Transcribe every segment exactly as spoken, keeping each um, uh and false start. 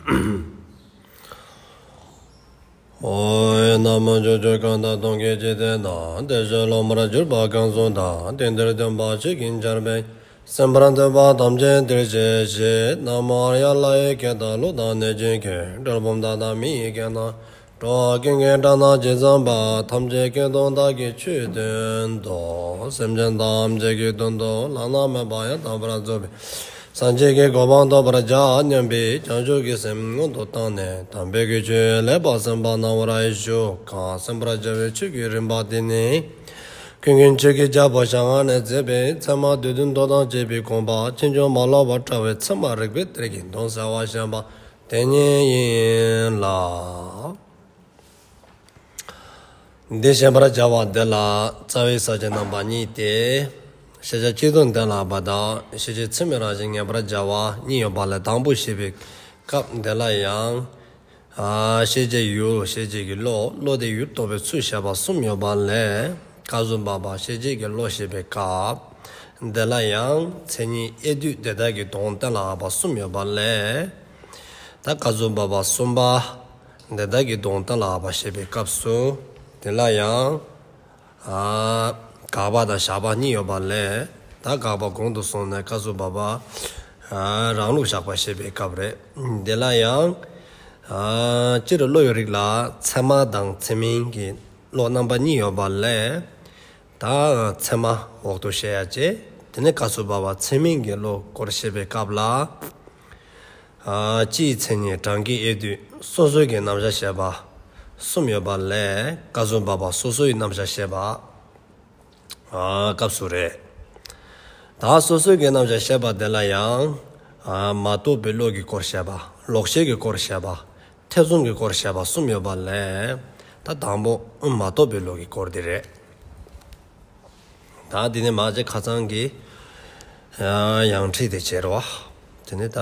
ཨོ། ན་མོ། ཕྱོགས་བཅུ་གང་དག་སྟོང་གི་འཇིག་རྟེན་ན། བདེ་གཤེགས་སློབ་མར་གྱུར་པ་གང་སུ་དག། དེང་འདིར་སྟོན་པ་ཆོས་ཀྱི་ཆར་འབེབས། གསན་པར་འདོད་པ་ཐམས་ཅད་འདིར་གཤེགས་ཤིག། ན་མོ་ཨཱརྱ། ལྷ་ཡི་སྐད་དང་ཀླུ་དང་གནོད་སྦྱིན་སྐད། གྲུལ་བུམ་དག་དང་མི་ཡི་སྐད་རྣམས། འགྲོ་བ་ཀུན་གྱི་སྒྲ་རྣམས་ཇི་ཙམ་པ། ཐམས་ཅད་སྐད་དུ་བདག་གིས་ཆོས་བསྟན་ཏོ། སེམས་ཅན་ཐམས་ཅད་ཀྱི་དོན་དུ་བླ་ན་མེད་པ་ཡང་དག་པར་རྫོགས་པའི་སངས་རྒྱས་ཀྱི་གོ་འཕང་ཐོབ་པར་བྱ་སྙམ་པའི་བྱང་ཆུབ་ཀྱི་སེམས་སྔོན་དུ་བཏང་ནས་དམ་པའི་གི་ཆོས་ལེགས་པར་གསན་པ་གནང་བར་ཞུ། གང་གསན་པར་བྱ་བའི་ཆོས་ཀྱི་རིམ་པ་འདི་ནི། ཀུན་མཁྱེན་ཆོས་ཀྱི་རྒྱལ་པོ་ཞལ་སྔ་ནས་མཛད་པའི་ཚད་མ་སྡེ་བདུན་མདོ་དང་བཅས་པའི་དགོངས་པ་ཕྱིན་ཅི་མ་ལོག་པར་བཀྲལ་བའི་ཚད་མ་རིགས་པའི་གཏེར་གྱི་དོན་གསལ་བར་བཤད་པ་དེ་ཉིད་ཡིན་ལ། འདི་བཤད་པར་བྱ་བ་འདི་ལ་རྩ་བའི་ས་བཅད་རྣམ་པ་གཉིས་ཏེ། ཤེས་བྱ་སྤྱི་ལྡོག་གཏན་ལ་དབབ་པ་དང་ཤེས་བྱེད་ཚད་མའི་རང་བཞིན་ངེས་པར་བྱ་བ་གཉིས་ཡོད་པ་ལས། དང་པོ་བཤད་པའི་སྐབས་འདི་ལ་ཡང་། ཨ། ཤེས་བྱའི་ཡུལ། ཤེས་བྱེད་ཀྱི་བློ། བློ་དེས་ཡུལ་རྟོགས་པའི་ཚུལ་བཤད་པ་གསུམ་ཡོད་པ་ལས། སྐབས་སུ་བབ་པ་ཤེས་བྱེད་ཀྱི་བློ་བཤད་པའི་སྐབས་འདི་ལ་ཡང་མཚན་ཉིད་དབྱེ་བསྡུ་དེ་དག་གི་དོན་གཏན་ལ་དབབ་པ་གསུམ་ཡོད་པ་ལས། ད་སྐབས་སུ་བབ་པ་གསུམ་པ། དེ་དག་གི་དོན་གཏན་ལ་དབབ་པ་བཤད་པའི་སྐབས་སུ། དེ་ལ་ཡང་། ཨ། དགག་པ་དང་བཞག་པ་གཉིས་ཡོད་པ་ལས། ད་དགག་པ་གོང་དུ་སོང་ནས་སྐབས་སུ་བབ་པ། ཨ། རང་ལུགས་བཞག་པ་བཤད་པའི་སྐབས་རེད། དེ་ལ་ཡང་། ཨ། སྤྱིར་བློ་ཡི་རིགས་ལ་ཚད་མ་དང་ཚད་མིན་གྱི་བློ་རྣམ་པ་གཉིས་ཡོད་པ་ལས། ད་ཚད་མ་འོག་ཏུ་བཤད་ཡ་བྱས། དེ་ནས་སྐབས་སུ་བབ་པ་ཚད་མིན་གྱི་བློ་སྐོར་བཤད་པའི་སྐབས་ལ། ཨ། སྤྱིའི་མཚན་ཉིད། གྲངས་ཀྱི་དབྱེ་བསྡུ། སོ་སོའི་གི་རྣམ་གཞག་བཤད་པ་གསུམ་ཡོད་པ་ལས། སྐབས་སུ་བབ་པ་སོ་སོའི་རྣམ་གཞག་བཤད་པ། ཨ། སྐབས་སུ་རེད། ད་སོ་སོའི་གི་རྣམ་གཞག་བཤད་པ་དེ་ལ་ཡང་། ཨ། མ་རྟོགས་པའི་བློ་གི་སྐོར་བཤད་པ། ལོག་ཤེས་ཀྱི་སྐོར་བཤད་པ། ཐེ་ཚོམ་གྱི་སྐོར་བཤད་པ་གསུམ་ཡོད་པ་ལས། ད་དང་པོ་མ་རྟོགས་པའི་བློ་གི་སྐོར་དེ་རེད། ད་དེ་ནས་མ་ཅིག་ཁ་སང་གི། ཨ། ཡང་ཁྲིད་དེ་བྱས་རོ། དེ་ནས་ད་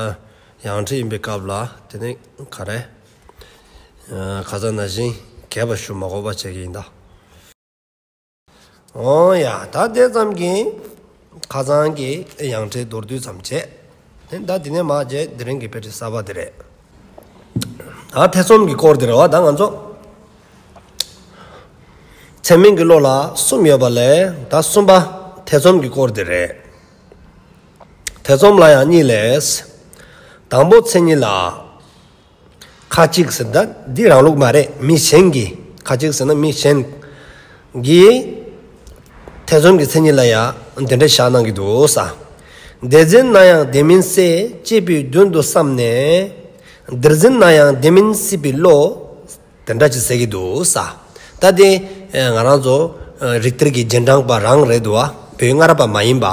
ཡང་ཁྲིད་ཡིན་པའི་སྐབས་ལ་དེ་ནས་ག་རེ། ཨ། ཁ་སང་ནང་བཞིན་རྒྱས་པ་ཞུ་མ་དགོས་པ་བྱེད་ཀྱི་ཡིན་ད། འོ་ཡ། ད་དེ་ཙམ་གྱིས་ཁ་སང་གི་ཡང་ཁྲིད་མདོར་བསྡུས་ཙམ་བྱས། དེ་ད་དེ་ནས་མ་བྱས་དེ་རིང་གི་དཔེ་ཁྲིད་གསར་པ་དེ་རེད། ད་ཐེ་ཚོམ་གྱི་སྐོར་དེ་རེད་བ། ད་ང་ཚོ་ཚད་མིན་གྱི་བློ་ལ་གསུམ་ཡོད་པ་ལས། ད་གསུམ་པ་ཐེ་ཚོམ་གྱི་སྐོར་དེ་རེད། ཐེ་ཚོམ་ལ་ཡང་གཉིས་ལས། དང་པོ་མཚན་ཉིད་ལ། ཁ་ཅིག་ཟེར་ད་འདི་རང་ལུགས་མ་རེད། མི་གཞན་གྱིས། ཁ་ཅིག་ཟེར་ན་མི་གཞན་གྱིས་ཐེ་ཚོམ་གྱི་མཚན་ཉིད་ལ་ཡང་དེ་འདྲ་བཞག་གནང་གི་འདུག་ས། དེར་འཛིན་ན་ཡང་དེ་མིན་སྲིད། ཅེས་པའི་དོན་དུ་བསམས་ནས། དེར་འཛིན་ན་ཡང་དེ་མིན་སྲིད་པའི་བློ། དེ་འདྲ་ཅིག་ཟེར་གྱི་འདུག་ས། ད་དེ་ང་རང་ཚོ་རིགས་གཏེར་གྱི་རྗེས་འབྲང་པ་རང་རེད་འདུག་བ། བོད་སྔ་རབས་པ་མ་ཡིན་པ།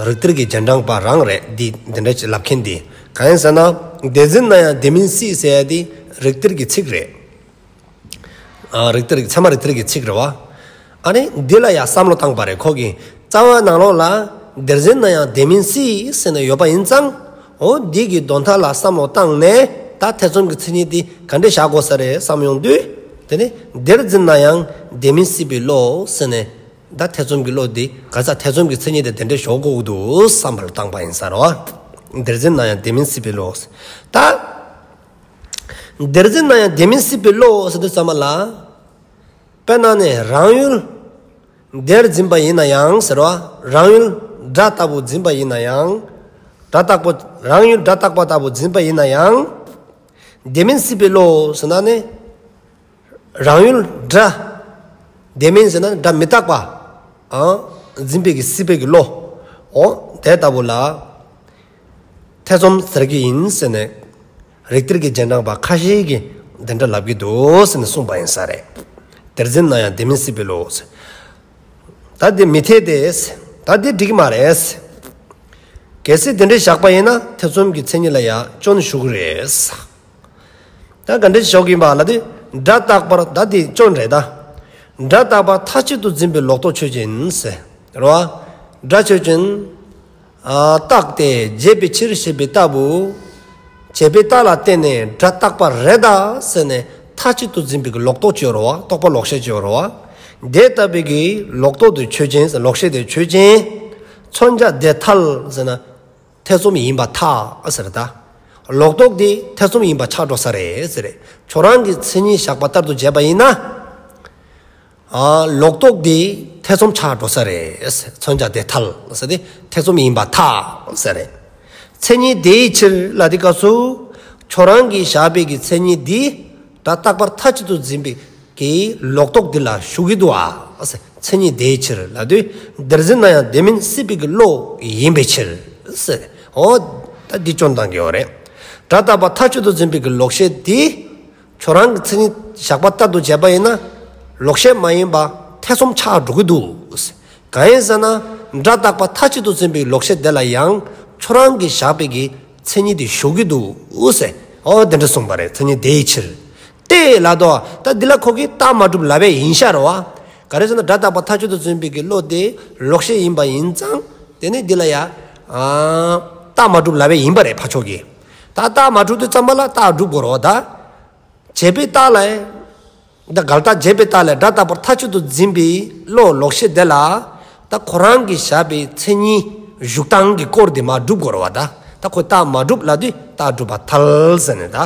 རིགས་གཏེར་གྱི་རྗེས་འབྲང་པ་རང་རེད། འདི་འདི་འདྲ་ཅིག་ལབ་མཁན་འདི། གང་ཡིན་ཟེར་ན། དེར་འཛིན་ན་ཡང་དེ་མིན་སྲིད་ཟེར་ཡ་འདི་རིགས་གཏེར་གྱི་ཚིག་རེད། ཨ། རིགས་གཏེར་གྱི། ཚད་མ་རིགས་གཏེར་གྱི་ཚིག་རེད་བ། ཨ་ནི་འདི་ལ་ཡང་བསམ་བློ་བཏང་པ་རེད་ཁོ་གིས། རྩ་བ་ནང་ལོགས་ལ་དེར་འཛིན་ན་ཡང་དེ་མིན་སྲིད་ཟེར་ནས་ཡོད་པ་ཡིན་ཙང་། འོ་འདི་གི་དོན་དག་ལ་བསམ་བློ་བཏང་ནས་ད་ཐེ་ཚོམ་གྱི་མཚན་ཉིད་འདི་ག་འདྲས་བཞག་དགོས་ས་རེད་བསམ་ཡོང་དུས། དེ་ནས་དེར་འཛིན་ན་ཡང་དེ་མིན་སྲིད་པའི་བློ་ཟེར་ནས། ད་ཐེ་ཚོམ་གྱི་བློ་འདི་ག་ས་ཐེ་ཚོམ་གྱི་མཚན་ཉིད་དེ་དེ་འདྲས་བཞག་དགོས་འདུག་བསམ་པར་བཏང་པ་ཡིན་ས་རེད་བ། དེར་འཛིན་ན་ཡང་དེ་མིན་སྲིད་པའི་བློ། ད་དེར་འཛིན་ན་ཡང་དེ་མིན་སྲིད་པའི་བློ་ཟེར་དུས་ཙམ་པ་ལ། དཔེར་ན་ནི་རང་ཡུལ་དེར་འཛིན་པ་ཡིན་ན་ཡང་ཟེར་བ། རང་ཡུལ་སྒྲ་ལྟ་བུ་འཛིན་པ་ཡིན་ན་ཡང་། སྒྲ་རྟག་པ། རང་ཡུལ་སྒྲ་རྟག་པ་ལྟ་བུ་འཛིན་པ་ཡིན་ན་ཡང་། དེ་མིན་སྲིད་པའི་བློ་ཟེར་ན་ནི། རང་ཡུལ་སྒྲ། དེ་མིན་ཟེར་ན་སྒྲ་མི་རྟག་པ། ཨ། འཛིན་པའི་གི་སྲིད་པའི་གི་བློ། འོ་དེ་ལྟ་བུ་ལ། ཐེ་ཚོམ་ཟེར་གྱི་ཡིན་ཟེར་ནས། རིགས་གཏེར་གྱི་རྗེས་འབྲང་པ་ཁ་ཤས་ཀྱིས་དེ་འདྲ་ལབ་ཀྱི་འདུག་ཟེར་ནས་གསུངས་པ་ཡིན་ས་རེད། དེར་འཛིན་ན་ཡང་དེ་མིན་སྲིད་པའི་བློ། ད་དེ་མི་འཐད་དེ། ད་དེ་འགྲིག་གི་མ་རེད། གལ་སྲིད་དེ་འདྲ་བཞག་པ་ཡིན་ན་ཐེ་ཚོམ་གྱི་མཚན་ཉིད་ལ་ཡང་སྐྱོན་ཞུགས་ཀྱི་རེད། ད་ག་འདྲ་ཞིག་ཞོག་ཡིན་པ་ལ་དེ། སྒྲ་རྟག་པར། ད་དེ་སྐྱོན་རེད་ད། སྒྲ་རྟག་པར་མཐའ་གཅིག་ཏུ་འཛིན་པའི་ལོག་རྟོག་ཆོས་ཅན་ཟེར། རེད་བ། སྒྲ་ཆོས་ཅན། ཨ། རྟག་སྟེ་བྱས་པའི་ཕྱིར་ཞེས་པའི་ལྟ་བུ། བྱས་པའི་རྟགས་ལ་བརྟེན་ནས་སྒྲ་རྟག་པ་རེད་ད་ཟེར་ནས་མཐའ་གཅིག་ཏུ་འཛིན་པའི་ལོག་རྟོག་ཅིག་ཡོད་རེད་བ། རྟོག་པ་ལོག་ཤེས་ཅིག་ཡོད་རེད་བ། དེ་ལྟ་བུའི་གི་ལོག་རྟོག་དེ་ཆོས་ཅན། ལོག་ཤེས་དེ་ཆོས་ཅན། མཚོན་བྱ་དེ་ཐལ་ཟེར་ན། ཐེ་ཚོམ་ཡིན་པར་ཐལ་ཟེར་ད། ལོག་རྟོག་དེ་ཐེ་ཚོམ་ཡིན་པ་ཆགས་འགྲོ་ས་རེད་ཟེར། ཁྱོད་རང་གི་མཚན་ཉིད་བཞག་པ་ལྟར་དུ་བྱས་པ་ཡིན་ན། ཨ། ལོག་རྟོག་དེ་ཐེ་ཚོམ་ཆགས་འགྲོ་ས་རེད། མཚོན་བྱ་དེ་ཐལ་ཟེར་ཏེ་ཐེ་ཚོམ་ཡིན་པ་ཐལ་ཟེར་རེད། མཚན་ཉིད་དེའི་ཕྱིར་ལ་དེ་སྐབས་སུ། ཁྱོད་རང་གིས་བཞག་པའི་གི་མཚན་ཉིད་འདི་སྒྲ་རྟག་པར་མཐའ་གཅིག་ཏུ་འཛིན་པའི་གི་ལོག་རྟོག་འདི་ལ་ཞུགས་ཀྱི་འདུག་ཨ། མཚན་ཉིད་དེའི་ཕྱིར་ལ་དུས་དེར་འཛིན་ན་ཡང་དེ་མིན་སྲིད་པའི་གི་བློ་ཡིན་པའི་ཕྱིར་ཟེར། འོ། ད་འདི་སྐྱོན་བཏང་གི་ཡོད་རེད། སྒྲ་རྟག་པ་མཐའ་གཅིག་ཏུ་འཛིན་པའི་གི་ལོག་ཤེས་འདི། ཁྱོད་རང་གི་མཚན་ཉིད་བཞག་པ་ལྟར་དུ་བྱས་པ་ཡིན་ན། ལོག་ཤེས་མ་ཡིན་པ་ཐེ་ཚོམ་ཆགས་འགྲོ་གི་འདུག། གང་ཡིན་ཟེར་ན། སྒྲ་རྟག་པ་མཐའ་གཅིག་ཏུ་འཛིན་པའི་ལོག་ཤེས་དེ་ལ་ཡང་ཁྱོད་རང་གིས་བཞག་པའི་གི་མཚན་ཉིད་དེ་ཞུགས་ཀྱི་འདུག་ཟེར། འོ་དེ་འདྲ་གསུངས་པ་རེད། མཚན་ཉིད་དེའི་ཕྱིར། ཏེ་ལབ་དུས་ད་འདི་ལ་ཁོ་གིས་རྟགས་མ་གྲུབ་ལབ་པ་ཡིན་ཤག་རེད་བ། ག་རེ་ཟེར་ན་སྒྲ་རྟག་པ་མཐའ་གཅིག་ཏུ་འཛིན་པའི་གི་བློ་དེ་ལོག་ཤེས་ཡིན་པ་ཡིན་ཙང་དེ་ནི་འདི་ལ་ཡ། ཨ། རྟགས་མ་གྲུབ་ལབ་པ་ཡིན་པ་རེད་ཕར་ཕྱོགས་ཀྱིས། ད་རྟགས་མ་གྲུབ་དུས་ཙམ་པ་ལ་རྟགས་སྒྲུབ་དགོས་རེད་བ་ད། བྱས་པའི་རྟགས་ལ། ད་འགལ་རྟགས་བྱས་པའི་རྟགས་ལ་སྒྲ་རྟག་པར་མཐའ་གཅིག་ཏུ་འཛིན་པའི་བློ་ལོག་ཤེས་དེ་ལ། ད་ཁོ་རང་གིས་བཞག་པའི་མཚན་ཉིད་ཞུགས་སྟངས་ཀྱི་སྐོར་དེ་མ་གྲུབ་དགོས་རེད་བ་ད། ད་ཁོ་རྟགས་མ་གྲུབ་ལབ་དུས་རྟགས་སྒྲུབ་པ་ཐལ་ཟེར་ནས་ད།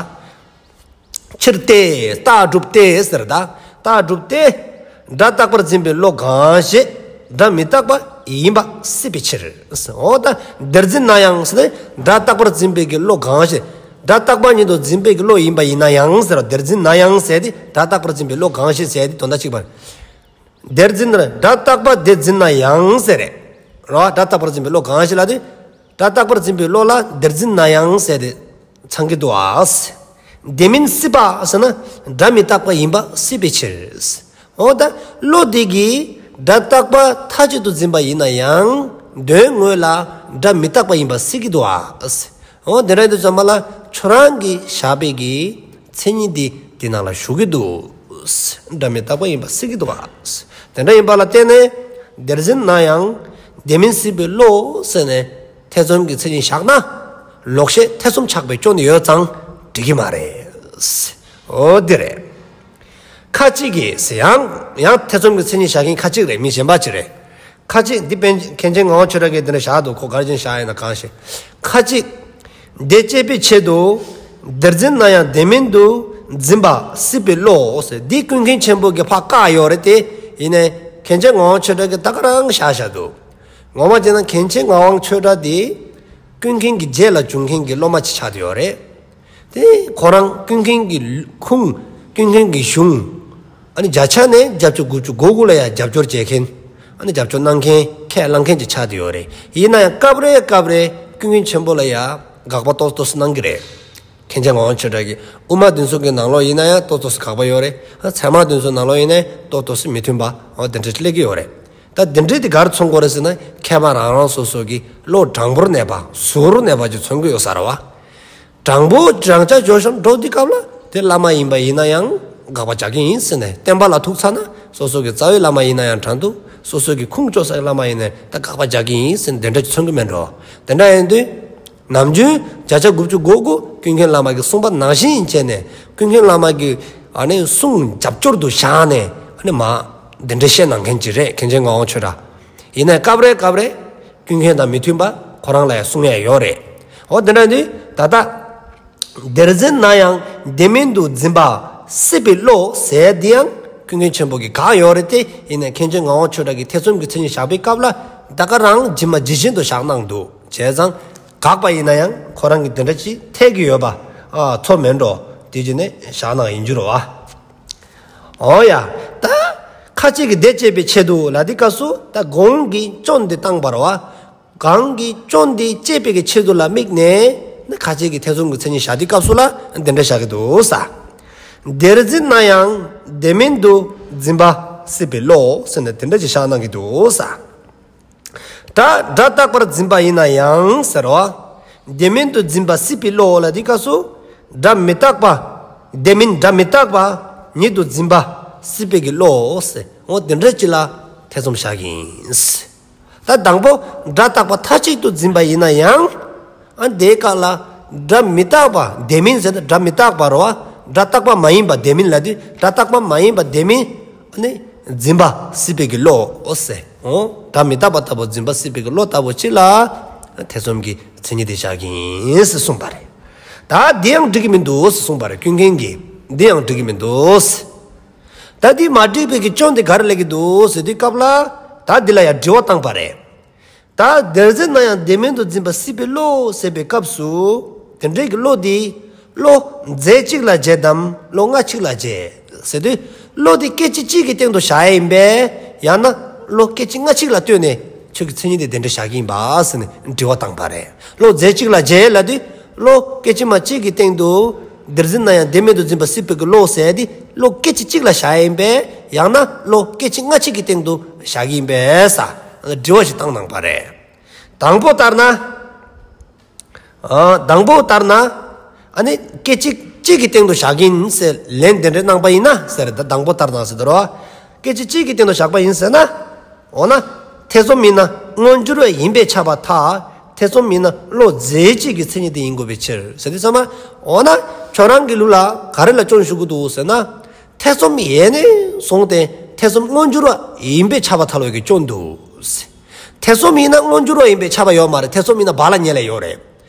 ཕྱིར་ཏེ། རྟགས་སྒྲུབ་སྟེ་ཟེར་ད། རྟགས་སྒྲུབ་སྟེ། སྒྲ་རྟག་པར་འཛིན་པའི་བློ་གང་ཞིག་སྒྲ་མི་རྟག་པ་ཡིན་པ་སྲིད་པའི་ཕྱིར། འོ་ད་དེར་འཛིན་ན་ཡང་ཟེར་ནས་སྒྲ་རྟག་པར་འཛིན་པའི་གི་བློ་གང་ཞིག་སྒྲ་རྟག་པ་ཉིད་དུ་འཛིན་པའི་གི་བློ་ཡིན་པ་ཡིན་ན་ཡང་ཟེར་བ། དེར་འཛིན་ན་ཡང་ཟེར་ཏེ་སྒྲ་རྟག་པར་འཛིན་པའི་བློ་གང་ཞིག་ཟེར་ཏེ་དོན་དག་གཅིག་པ་རེད། དེར་འཛིན་ན་སྒྲ་རྟག་པ་དེར་འཛིན་ན་ཡང་ཟེར་རེད། རོ། སྒྲ་རྟག་པར་འཛིན་པའི་བློ་གང་ཞིག་ལ་དེ། སྒྲ་རྟག་པར་འཛིན་པའི་བློ་ལ་དེར་འཛིན་ན་ཡང་ཟེར་ཏེ་ཚང་གི་འདུག་ཨ། དེ་མིན་སྲིད་པ་ཟེར་ན་སྒྲ་མི་རྟག་པ་ཡིན་པ་སྲིད་པའི་ཕྱིར། འོ་ད་བློ་དེ་གིས་སྒྲ་རྟག་པ་མཐའ་གཅིག་ཏུ་འཛིན་པ་ཡིན་ན་ཡང་དོན་དངོས་ལ་སྒྲ་མི་རྟག་པ་ཡིན་པ་སྲིད་ཀྱི་འདུག་ཨ། འོ་དེ་འདྲ་ཡིན་དུས་ཙམ་པ་ལ་ཁྱོད་རང་གིས་བཞག་པའི་གི་མཚན་ཉིད་འདི་དེ་ནང་ལ་ཞུགས་ཀྱི་འདུག། སྒྲ་མི་རྟག་པ་ཡིན་པ་སྲིད་ཀྱི་འདུག་བ། དེ་འདྲ་ཡིན་པ་ལ་བརྟེན་ནས་དེར་འཛིན་ན་ཡང་དེ་མིན་སྲིད་པའི་བློ་ཟེར་ནས་ཐེ་ཚོམ་གྱི་མཚན་ཉིད་བཞག་ན་ལོག་ཤེས་ཐེ་ཚོམ་ཆགས་པའི་སྐྱོན་ཡོད་ཙང་འགྲིག་གི་མ་རེད། འོ་འདི་རེད། ཁ་ཅིག་གིས་ཡང་ཡང་ཐེ་ཚོམ་གྱི་མཚན་ཉིད་བཞག་མཁན་ཁ་ཅིག་རེད། མི་གཞན་པ་ཅིག་རེད། ཁ་ཅིག་འདི་པཎ་མཁན་ཆེན་ངག་དབང་ཆོས་གྲགས་ཀྱིས་འདི་འདྲ་བཞག་འདུག། ཁོ་ག་རེ་བྱས་ནས་བཞག་ཡིན་ན་གང་ཤེས། ཁ་ཅིག་དེ་གཅད་པའི་ཆེད་དུ་དེར་འཛིན་ན་ཡང་དེ་མིན་དུ་འཛིན་པ་སྲིད་པའི་བློ་ཟེར་འདི་ཀུན་མཁྱེན་ཆེན་པོ་གིས་ཕར་བཀག་ཡོད་རེད་དེ། ཡིན་ནའི་མཁན་ཆེན་ངག་དབང་ཆོས་གྲགས་ཀྱིས་ད་ག་རང་བཞག་བཞག་འདུག། ངོ་མ་བྱས་ན་མཁན་ཆེན་ངག་དབང་ཆོས་གྲགས་འདི་ཀུན་མཁྱེན་གྱི་རྗེས་ལ་བྱུང་མཁན་གྱི་སློབ་མ་ཅིག་ཆགས་བསྡད་ཡོད་རེད། དེ་ཁོ་རང་ཀུན་མཁྱེན་གྱི་ཁུངས། ཀུན་མཁྱེན་གྱི་གཞུང་། ཨ་ནི་བརྒྱ་ཆ་ནས་བརྒྱད་ཅུ་དགུ་བཅུ་གོ་དགུ་ལ་ཡང་རྒྱབ་སྐྱོར་བྱེད་མཁན། ཨ་ནི་རྒྱབ་སྐྱོར་གནང་མཁན་ཁས་བླངས་མཁན་ཅིག་ཆགས་བསྡད་ཡོད་རེད། ཡིན་ན་ཡང་སྐབས་རེ་སྐབས་རེ་ཀུན་མཁྱེན་ཆེན་པོ་ལ་ཡང་དགག་པ་ཏོག་ཙམ་ཏོག་ཙམ་གནང་གི་རེད། མཁན་ཆེན་ངག་དབང་ཆོས་གྲགས་ཀྱིས་དབུ་མ་འདི་ཚོ་གི་ནང་ལོགས་ཡིན་ན་ཡང་ཏོག་ཙམ་ཏོག་ཙམ་དགག་པ་ཡོད་རེད། ཨ་ཚད་མ་འདི་ཚོ་ནང་ལོགས་ཡིན་ན་ཡང་ཏོག་ཙམ་ཏོག་ཙམ་མི་མཐུན་པ་འོ་དེ་འདྲ་སླེབས་ཀྱི་ཡོད་རེད། ད་འདི་འདྲ་དེ་ག་རེ་མཚོན་གྱི་ཡོད་རེད་ཟེར་ན་མཁས་པ་རང་རང་སོ་སོ་གི་བློ་དྲང་པོར་གནས་པ་ཟུར་གནས་པ་ཅིག་མཚོན་གྱི་ཡོད་ས་རེད་བ། དྲང་པོ་དྲང་བཞག་འགྱོ་བཞིན་འགྲོ་དུས་སྐབས་ལ་དེ་བླ་མ་ཡིན་པ་ཡིན་ན་ཡང་དགག་པ་རྒྱག་གི་ཡིན་ཟེར་ནས་བསྟན་པ་ལ་ཐུག་ཚར་ན་སོ་སོ་གི་རྩ་བའི་བླ་མ་ཡིན་ན་ཡང་དྲང་འདུག། སོ་སོ་གི་ཁུངས་བཅོལ་ས་གི་བླ་མ་ཡིན་ན་ད་དགག་པ་རྒྱག་གི་ཡིན་ཟེར་ནས་དེ་འདྲ་ཅིག་མཚོན་གྱི་མེད་འགྲོ། དེ་འདྲ་ཡིན་དུས་ནམ་རྒྱུན་བརྒྱ་ཆ་དགུ་བཅུ་གོ་དགུ་ཀུན་མཁྱེན་བླ་མ་གི་གསུངས་པ་ནང་བཞིན་བྱས་ནས་ཀུན་མཁྱེན་བླ་མ་གི་ཨ་ནི་གསུང་རྒྱབ་སྐྱོར་དུ་བཞག་ནས་ཨ་ནི་མ་དེ་འདྲ་བཤད་གནང་མཁན་ཅིག་རེད་མཁན་ཆེན་ངག་དབང་ཆོས་གྲགས། ཡིན་ནའི་སྐབས་རེ་སྐབས་རེ་ཀུན་མཁྱེན་དང་མི་མཐུན་པ་ཁོ་རང་ལ་ཡང་གསུང་ཡ་ཡོད་རེད། འོ་དེ་འདྲ་ཡིན་དུས་ད་ལྟ་དེར་འཛིན་ན་ཡང་དེ་མིན་དུ་འཛིན་པ་སྲིད་པའི་བློ་ཟེར་འདི་ཡང་ཀུན་མཁྱེན་ཆེན་པོ་གིས་བཀག་ཡོད་རེད་དེ། ཡིན་ནའི་མཁན་ཆེན་ངག་དབང་ཆོས་གྲགས་ཀྱིས་ཐེ་ཚོམ་གྱི་མཚན་ཉིད་བཞག་པའི་སྐབས་ལ་ད་ག་རང་ཇི་མ་ཇི་བཞིན་དུ་བཞག་གནང་འདུག། བྱས་ཙང་དགག་པ་ཡིན་ན་ཡང་ཁོ་རང་གིས་དེ་འདྲ་ཅིག་འཐད་ཀྱི་ཡོད་པ་ཨ་ཚོར་མེད་འགྲོ། དེ་བྱས་ནས་བཞག་གནང་ཡིན་རྒྱུ་རེད་བ། འོ་ཡ། ད་ཁ་ཅིག་གིས་དེ་གཅད་པའི་ཆེད་དུ་ལ་དེ་སྐབས་སུ་ད་གོང་གི་སྐྱོན་འདི་བཏང་བ་རེད་བ། གོང་གི་སྐྱོན་འདི་གཅད་པའི་གི་ཆེད་དུ་ལ་དམིགས་ནས་ནི་ཁ་ཅིག་གིས་ཐེ་ཚོམ་གྱི་མཚན་ཉིད་བཞག་དུས་སྐབས་སུ་ལ་འདི་འདྲ་བཞག་གི་འདུག་ས། དེར་འཛིན་ན་ཡང་དེ་མིན་དུ་འཛིན་པ་སྲིད་པའི་བློ་ཟེར་ནས་དེ་འདྲ་ཅིག་བཞག་གནང་གི་འདུག་ས། ད་སྒྲ་རྟག་པར་འཛིན་པ་ཡིན་ན་ཡང་ཟེར་བ། དེ་མིན་དུ་འཛིན་པ་སྲིད་པའི་བློ་ལ་དེ་སྐབས་སུ་སྒྲ་མི་རྟག་པ། དེ་མིན་སྒྲ་མི་རྟག་པ་ཉིད་དུ་འཛིན་པ་སྲིད་པའི་གི་བློ་ཟེར། འོ་དེ་འདྲ་ཅིག་ལ་ཐེ་ཚོམ་བཞག་གི་ཡིན། ད་དང་པོ་སྒྲ་རྟག་པ་མཐའ་གཅིག་ཏུ་འཛིན་པ་ཡིན་ན་ཡང་། ཨ་དེའི་སྐབས་ལ་སྒྲ་མི་རྟག་པ་དེ་མིན་ཟེར་ན་སྒྲ་མི་རྟག་པ་རེད་བ། སྒྲ་རྟག་པ་མ་ཡིན་པ་དེ་མིན་ལ་དུས་སྒྲ་རྟག་པ་མ་ཡིན་པ་དེ་མིན་ཨ་ནི་འཛིན་པ་སྲིད་པའི་གི་བློ་ཨོ་ཟེར། འོ་སྒྲ་མི་རྟག་པ་ལྟ་བུ་འཛིན་པ་སྲིད་པའི་གི་བློ་ལྟ་བུ་ཅིག་ལ་ཐེ་ཚོམ་གྱི་མཚན་ཉིད་དེ་བཞག་གི་ཡིན་ཟེར་གསུངས་པ་རེད། ད་འདི་ཡང་འགྲིག་གི་མི་འདུག་ཟེར་གསུངས་པ་རེད། ཀུན་མཁྱེན་གྱིས་འདི་ཡང་འགྲིག་གི་མི་འདུག་ཟེར། ད་འདི་མ་འགྲིག་པའི་གི་སྐྱོན་དེ་ག་རེ་སླེབས་ཀྱི་འདུག་ཟེར་དུས་སྐབས་ལ། ད་འདི་ལ་ཡང་དྲི་བ་བཏང་པ་རེད། ད་དེར་འཛིན་ན་ཡང་དེ་མིན་དུ་འཛིན་པ་སྲིད་པའི་བློ་ཟེར་བའི་སྐབས་སུ། དེ་འདྲའི་གི་བློ་འདི་བློ་རྫས་གཅིག་ལ་བྱེད་དམ་བློ་སྔ་ཕྱི་ལ་བྱེད་ཟེར་དུས། བློ་འདི་སྐད་ཅིག་གཅིག་གི་སྟེང་དུ་བཞག་ཡིན་པས། ཡང་ན་བློ་སྐད་ཅིག་སྔ་ཕྱི་ལ་ལྟོས་ནས་ཁྱོད་ཀྱི་མཚན་ཉིད་དེ་དེ་འདྲ་བཞག་གི་ཡིན་པ་ཟེར་ནས་དྲི་བ་བཏང་པ་རེད། བློ་རྫས་གཅིག་ལ་བྱེད་ལབ་དུས། བློ་སྐད་ཅིག་མ་གཅིག་གི་སྟེང་དུ། དེར་འཛིན་ན་ཡང་དེ་མིན་དུ་འཛིན་པ་སྲིད་པའི་གི་བློ་ཟེར་དེ་བློ་སྐད་ཅིག་གཅིག་ལ་བཞག་ཡིན་པས། ཡང་ན་བློ་སྐད་ཅིག་སྔ་ཕྱི་གི་སྟེང་དུ་བཞག་གི་ཡིན་པས་ཟེར་དྲི་བ་ཞིག་བཏང་གནང་པ་རེད། དང་པོ་ལྟར་ན། ཨ། དང་པོ་ལྟར་ན། ཨ་ནི་སྐད་ཅིག་གཅིག་གི་སྟེང་དུ་བཞག་གི་ཡིན་ཟེར་ལན་དེ་འདྲ་གནང་པ་ཡིན་ན་ཟེར། ད་དང་པོ་ལྟར་ན་ཟེར་དོ་རོ། སྐད་ཅིག་གཅིག་གི་སྟེང་དུ་བཞག་པ་ཡིན་ཟེར་ན། འོ་ན། ཐེ་ཚོམ་ཡིན་ན་མངོན་གྱུར་བ་ཡིན་པས་ཁྱབ་པར་ཐལ། ཐེ་ཚོམ་ཡིན་ན་བློ་རྫས་གཅིག་གི་མཚན་ཉིད་དེ་ཡིན་དགོས་པའི་ཕྱིར་ཟེར་དུས་ཙམ་པ། འོ་ན་ཁྱོད་རང་གི་ལུགས་ལ་ག་རེ་ལ་སྐྱོན་ཞུགས་ཀྱི་འདུག་ཟེར་ན། ཐེ་ཚོམ་ཡེ་ནས་བཟུང་སྟེ་ཐེ་ཚོམ་མངོན་གྱུར་བ་ཡིན་པས་ཁྱབ་པར་ཐལ་བའི་གི་སྐྱོན་འདུག་ཟེར། ཐེ་ཚོམ་ཡིན་ན་མངོན་གྱུར་བ་ཡིན་པས་ཁྱབ་པ་ཡོད་མ་རེད། ཐེ་ཚོམ་ཡིན་ན་བག་ལ་ཉལ་ལ་ཡོད་རེད།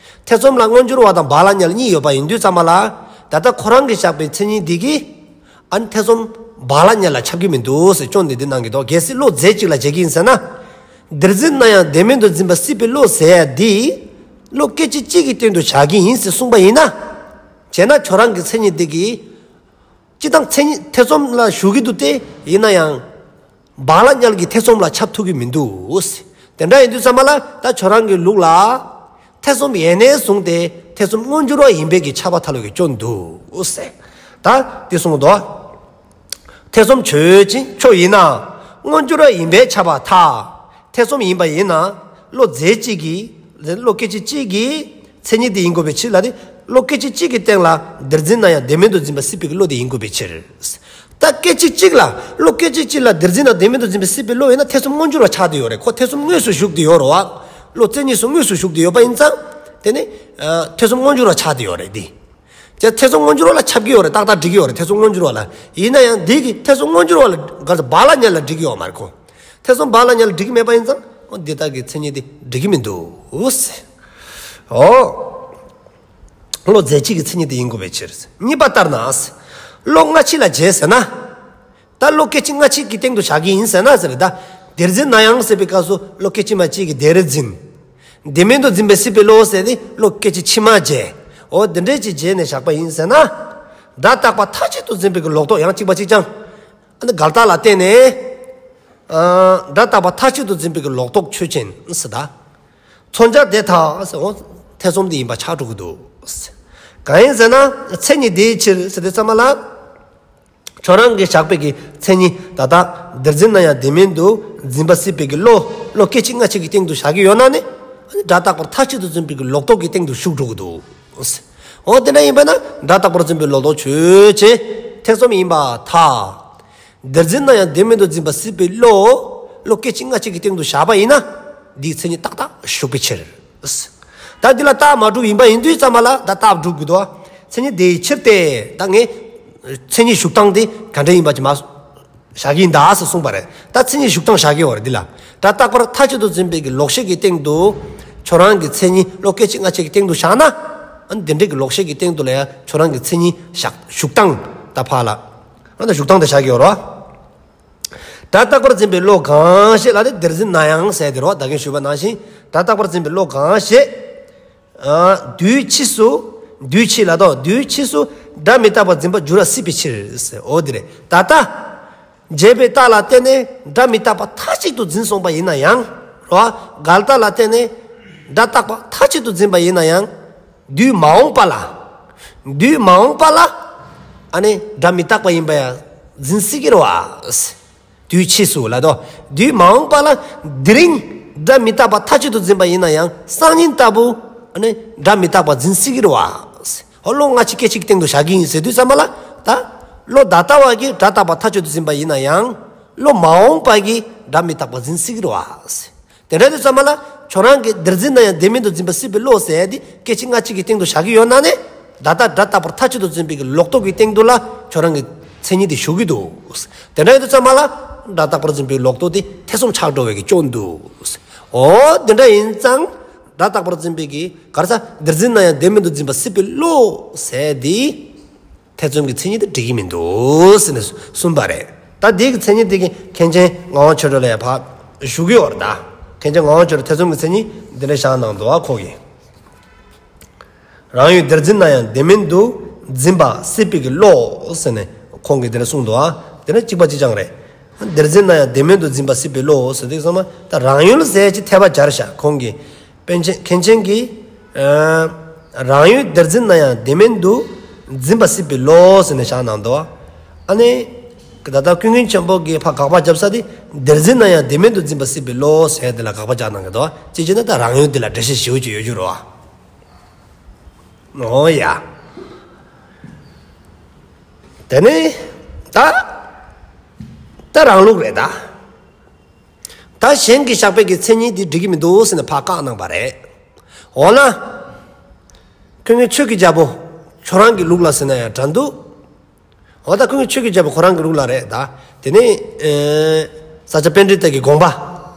ཐེ་ཚོམ་ལ་མངོན་གྱུར་བ་དང་བག་ལ་ཉལ་གཉིས་ཡོད་པ་ཡིན་དུས་ཙམ་པ་ལ། ད་ལྟ་ཁོ་རང་གིས་བཞག་པའི་མཚན་ཉིད་འདི་གིས། ཨ་ནི་ཐེ་ཚོམ་བག་ལ་ཉལ་ལ་ཁྱབ་ཀྱི་མི་འདུག་ཟེར་སྐྱོན་འདི་འདི་གནང་གི་འདུག་གལ་སྲིད་བློ་རྫས་གཅིག་ལ་བྱེད་ཀྱི་ཡིན་ཟེར་ན། དེར་འཛིན་ན་ཡང་དེ་མིན་དུ་འཛིན་པ་སྲིད་པའི་བློ་ཟེར་ཡ་འདི། བློ་སྐད་ཅིག་གཅིག་གི་སྟེང་དུ་བཞག་གི་ཡིན་ཟེར་གསུངས་པ་ཡིན་ན། བྱས་ན་ཁྱོད་རང་གི་མཚན་ཉིད་འདི་གིས། སྤྱིར་བཏང་མཚན་ཉིད་ཐེ་ཚོམ་ལ་ཞུགས་ཀྱི་འདུག་སྟེ་ཡིན་ན་ཡང་། བག་ལ་ཉལ་གྱི་ཐེ་ཚོམ་ལ་ཁྱབ་ཐུབ་ཀྱི་མི་འདུག་ཟེར། དེ་འདྲ་ཡིན་དུས་ཙམ་པ་ལ་ད་ཁྱོད་རང་གི་ལུགས་ལ། ཐེ་ཚོམ་ཡེ་ནས་བཟུང་སྟེ་ཐེ་ཚོམ་མངོན་གྱུར་བ་ཡིན་པའི་གི་ཁྱབ་པ་ཐལ་བའི་གི་སྐྱོན་འདུག་ཟེར། ད་དེ་གསུངས་འདུག་ཐེ་ཚོམ་ཆོས་ཅན་ཁྱོད་ཡིན་ན། མངོན་གྱུར་བ་ཡིན་པས་ཁྱབ་པར་ཐལ། ཐེ་ཚོམ་ཡིན་པ་ཡིན་ན། བློ་རྫས་གཅིག་གི། བློ་སྐད་ཅིག་གཅིག་གི་མཚན་ཉིད་དེ་ཡིན་དགོས་པའི་ཕྱིར་ལ་ནི། བློ་སྐད་ཅིག་གཅིག་གི་སྟེང་ལ་དེར་འཛིན་ན་ཡང་དེ་མིན་དུ་འཛིན་པ་སྲིད་པའི་གི་བློ་དེ་ཡིན་དགོས་པའི་ཕྱིར། ད་སྐད་ཅིག་གཅིག་ལ། བློ་སྐད་ཅིག་གཅིག་ལ་དེར་འཛིན་ན་དེ་མིན་དུ་འཛིན་པ་སྲིད་པའི་བློ་ཡིན་ན་ཐེ་ཚོམ་མངོན་གྱུར་བ་ཆགས་བསྡད་ཡོད་རེད། ཁོ་ཐེ་ཚོམ་དངོས་སུ་ཞུགས་བསྡད་ཡོད་རེད་བ། བློ་རྩེ་གཉིས་སུ་དངོས་སུ་ཞུགས་བསྡད་ཡོད་པ་ཡིན་ཙང་། དེ་ནི། ཨ། ཐེ་ཚོམ་མངོན་གྱུར་བ་ཆགས་བསྡད་ཡོད་རེད་དེ། ཀྱང་ཐེ་ཚོམ་མངོན་གྱུར་བ་ལ་ཁྱབ་ཀྱི་ཡོད་རེད། ཏག་ཏག་འགྲིག་གི་ཡོད་རེད། ཐེ་ཚོམ་མངོན་གྱུར་བ་ལ། ཡིན་ན་ཡང་འདི་གི་ཐེ་ཚོམ་མངོན་གྱུར་བ་ལ་ག་ཚོད་བག་ལ་ཉལ་ལ་འགྲིག་གི་ཡོད་མ་རེད་ཁོ། ཐེ་ཚོམ་བག་ལ་ཉལ་ལ་འགྲིག་གི་མེད་པ་ཡིན་ཙང་། འོ་འདི་དག་གི་མཚན་ཉིད་འདི་འགྲིག་གི་མི་འདུག་ཟེར། འོ། བློ་རྫས་གཅིག་གི་མཚན་ཉིད་དེ་ཡིན་དགོས་པའི་ཕྱིར། གཉིས་པ་ལྟར་ན། བློ་སྔ་ཕྱི་ལ་བྱེད་ཟེར་ན། ད་བློ་སྐད་ཅིག་སྔ་ཕྱི་གི་སྟེང་དུ་བཞག་གི་ཡིན་ཟེར་ན་ཟེར། ད་དེར་འཛིན་ན་ཡང་ཟེར་བའི་སྐབས་སུ་བློ་སྐད་ཅིག་མ་གཅིག་གི་དེར་འཛིན། དེ་མིན་དུ་འཛིན་པའི་སྲིད་པའི་བློ་ཟེར་ཏེ་བློ་སྐད་ཅིག་ཕྱི་མ་བྱེད། འོ་དེ་འདྲས་ཅིག་བྱས་ནས་བཞག་པ་ཡིན་ཟེར་ན། སྒྲ་རྟག་པ་མཐའ་གཅིག་ཏུ་འཛིན་པའི་གི་ལོག་རྟོག་ཡང་གཅིག་པ་གཅིག་རྐྱང་། ཨ་ནི་འགལ་རྟགས་ལ་བརྟེན་ནས། ཨ། སྒྲ་རྟག་པ་མཐའ་གཅིག་ཏུ་འཛིན་པའི་གི་ལོག་རྟོག་ཆོས་ཅན་ཟེར་ད། མཚོན་བྱ་དེ་ཐལ་ཟེར། འོ་ཐེ་ཚོམ་དེ་ཡིན་པ་ཆགས་འགྲོ་གི་འདུག་ཟེར། གང་ཡིན་ཟེར་ན་མཚན་ཉིད་དེའི་ཕྱིར་ཟེར་དུས་ཙམ་པ་ལ། ཁྱོད་རང་གིས་བཞག་པའི་གི་མཚན་ཉིད་ད་ལྟ་དེར་འཛིན་ན་ཡང་དེ་མིན་དུ་འཛིན་པ་སྲིད་པའི་གི་བློ། བློ་སྐད་ཅིག་སྔ་ཕྱི་གི་སྟེང་དུ་བཞག་གི་ཡོད་ན་ནི། ཨ་ནི་སྒྲ་རྟག་པར་མཐའ་གཅིག་ཏུ་འཛིན་པའི་གི་ལོག་རྟོག་གི་སྟེང་དུ་ཞུགས་འགྲོ་གི་འདུག་ཟེར། འོ་དེ་འདྲ་ཡིན་པ་ན་སྒྲ་རྟག་པར་འཛིན་པའི་ལོག་རྟོག་ཆོས་ཅན། ཐེ་ཚོམ་ཡིན་པར་ཐལ། དེར་འཛིན་ན་ཡང་དེ་མིན་དུ་འཛིན་པ་སྲིད་པའི་བློ། བློ་སྐད་ཅིག་སྔ་ཕྱི་གི་སྟེང་དུ་བཞག་པ་ཡིན་ན། འདིའི་མཚན་ཉིད་ཏག་ཏག་ཞུགས་པའི་ཕྱིར། ད་འདི་ལ་རྟགས་མ་གྲུབ་ཡིན་པ་ཡིན་དུས་ཙམ་པ་ལ་ད་རྟགས་གྲུབ་དགོས་འདུག་མཚན་ཉིད་དེའི་ཕྱིར་ཏེ། ད་ངས་མཚན་ཉིད་ཞུགས་སྟངས་དེ་ག་འདྲ་ཡིན་པ་ཅིག་མ་བཞག་གི་ཡིན་ད་ཟེར་གསུངས་པ་རེད། ད་མཚན་ཉིད་ཞུགས་སྟངས་བཞག་གི་ཡོད་རེད་འདི་ལ། སྒྲ་རྟག་པར་མཐའ་གཅིག་ཏུ་འཛིན་པའི་གི་ལོག་ཤེས་ཀྱི་སྟེང་དུ། ཁྱོད་རང་གི་མཚན་ཉིད་བློ་སྐད་ཅིག་སྔ་ཕྱི་གི་སྟེང་དུ་བཞག་ན། ཨ་ནི་དེ་འདྲའི་གི་ལོག་ཤེས་ཀྱི་སྟེང་དུ་ལ་ཡང་ཁྱོད་རང་གི་མཚན་ཉིད་བཞག་ཞུགས་སྟངས་ད་ཕར་ལ། ཨ་ནི་ཞུགས་སྟངས་དེ་བཞག་གི་ཡོད་རེད། སྒྲ་རྟག་པར་འཛིན་པའི་བློ་གང་ཞིག་ལ་ནི་དེར་འཛིན་ན་ཡང་ཟེར་དེ་རོ། ད་གིན་ཞུས་པ་ནང་བཞིན་སྒྲ་རྟག་པར་འཛིན་པའི་བློ་གང་ཞིག་ཨ། དུས་ཕྱིས་སུ། དུས་ཕྱིས་ལ་དོ། དུས་ཕྱིས་སུ་སྒྲ་མི་རྟག་པར་འཛིན་པར་འགྱུར་བ་སྲིད་པའི་ཕྱིར་ཟེར། འོ་དེ་རེད། ད་ལྟ་བྱས་པའི་རྟགས་ལ་བརྟེན་ནས་སྒྲ་མི་རྟག་པ་མཐའ་གཅིག་ཏུ་འཛིན་སོང་པ་ཡིན་ན་ཡང་། རོ། འགལ་རྟགས་ལ་བརྟེན་ནས་སྒྲ་རྟག་པ་མཐའ་གཅིག་ཏུ་འཛིན་པ་ཡིན་ན་ཡང་། དུས་མ་འོངས་པ་ལ། དུས་མ་འོངས་པ་ལ། ཨ་ནི་སྒྲ་མི་རྟག་པ་ཡིན་པ་ཡང་འཛིན་སྲིད་ཀྱི་རེད་བ། དུས་ཕྱིས་སུ་ལ་དོ། དུས་མ་འོངས་པ་ལ་དེ་རིང་སྒྲ་མི་རྟག་པ་མཐའ་གཅིག་ཏུ་འཛིན་པ་ཡིན་ན་ཡང་སང་ཉིན་ལྟ་བུ་ཨ་ནི་སྒྲ་མི་རྟག་པ་འཛིན་སྲིད་ཀྱི་རེད་བ། ཧོ་བློ་སྔ་ཕྱི་སྐད་ཅིག་སྟེང་དུ་བཞག་གི་ཡིན་ཟེར་དུས་ཙམ་པ་ལ་ད། བློ་ད་ལྟ་བ་གིས་སྒྲ་རྟག་པ་མཐའ་གཅིག་ཏུ་འཛིན་པ་ཡིན་ན་ཡང་། བློ་མ་འོངས་པ་གིས་སྒྲ་མི་རྟག་པ་འཛིན་སྲིད་ཀྱི་རེད་བ། དེ་འདྲ་དུས་ཙམ་པ་ལ་ཁྱོད་རང་གིས་དེར་འཛིན་ན་ཡང་དེ་མིན་དུ་འཛིན་པ་སྲིད་པའི་བློ་ཟེར་ཡ་དེ་སྐད་ཅིག་སྔ་ཕྱི་གི་སྟེང་དུ་བཞག་གི་ཡོད་ན་ནི། ད་ལྟ་སྒྲ་རྟག་པར་མཐའ་གཅིག་ཏུ་འཛིན་པའི་གི་ལོག་རྟོག་གི་སྟེང་དུ་ལ་ཁྱོད་རང་གི་མཚན་ཉིད་དེ་ཞུགས་ཀྱི་འདུག་དེ་འདྲ་ཡིན་དུས་ཙམ་པ་ལ་སྒྲ་རྟག་པར་འཛིན་པའི་ལོག་རྟོག་དེ་ཐེ་ཚོམ་ཆགས་འགྲོ་བའི་གི་སྐྱོན་འདུག་འོ་དེ་འདྲ་ཡིན་ཙང་ སྒྲ་རྟག་པར་འཛིན་པའི་གི་ག་རེ་ཟ། དེར་འཛིན་ན་ཡང་དེ་མིན་དུ་འཛིན་པ་སྲིད་པའི་བློ་ཟེར་དེ། ཐེ་ཚོམ་གྱི་མཚན་ཉིད་དེ་འགྲིག་གི་མི་འདུག་ཟེར་ནས་གསུངས་པ་རེད། ད་དེ་གི་མཚན་ཉིད་དེ་གི་མཁན་ཆེན་ངག་དབང་ཆོས་གྲགས་ལ་ཡང་ཕར་ཞུ་གི་ཡོད་རེད་ད། མཁན་ཆེན་ངག་དབང་ཆོས་གྲགས་ཐེ་ཚོམ་གྱི་མཚན་ཉིད་འདི་འདྲ་བཞག་གནང་འདུག་ཨ་ཁོ་གིས། རང་ཡུལ་དེར་འཛིན་ན་ཡང་དེ་མིན་དུ་འཛིན་པ་སྲིད་པའི་གི་བློ་ཟེར་ནས་ཁོང་གིས་འདི་འདྲ་གསུངས་འདུག་ཨ། འདི་འདྲ་གཅིག་པ་གཅིག་རྐྱང་རེད། དེར་འཛིན་ན་ཡང་དེ་མིན་དུ་འཛིན་པ་སྲིད་པའི་བློ་ཟེར་དུས་ཙམ་ན་ད་རང་ཡུལ་ཟེར་ཅིག་འཐེབ་པ་སྦྱར་བཞག་ཁོང་གིས། པཎ་ཆེན་མཁན་ཆེན་གྱིས། ཨ། རང་ཡུལ་དེར་འཛིན་ན་ཡང་དེ་མིན་དུ་འཛིན་པ་སྲིད་པའི་བློ་ཟེར་ནས་བཞག་གནང་འདུག་ཨ་ནི། ད་ལྟ་ཀུན་མཁྱེན་ཆེན་པོ་གིས་ཕར་དགག་པ་བརྒྱབ་ས་དེ། དེར་འཛིན་ན་ཡང་དེ་མིན་དུ་འཛིན་པ་སྲིད་པའི་བློ་ཟེར་དེ་ལ་དགག་པ་རྒྱག་གནང་གི་འདུག་ཅི་བྱས་ན་ད་རང་ཡུལ་དེ་ལ་འགྲེལ་བཤད་ཞེ་པོ་ཅིག་ཡོད་རྒྱུ་རེད་བ། འོ་ཡ། དེ་ནི་ད་ད་རང་ལུགས་རེད་ད། ད་གཞན་གྱིས་བཞག་པའི་གི་མཚན་ཉིད་འདི་འགྲིག་གི་མི་འདུག་ཟེར་ནས་ཕར་བཀག་གནང་པ་རེད། འོ་ན། ཀུན་མཁྱེན་ཆོས་ཀྱི་རྒྱལ་པོ་ཁྱོད་རང་གི་ལུགས་ལ་ཟེར་ན་ཡང་འདྲ་འདུག་འོ་ད་ཀུན་མཁྱེན་ཆོས་ཀྱི་རྒྱལ་པོ་ཁོ་རང་གི་ལུགས་ལ་རེད་ད། དེ་ནས་ཨེ། ས་སྐྱ་པཎྜི་ཏ་གི་དགོངས་པ།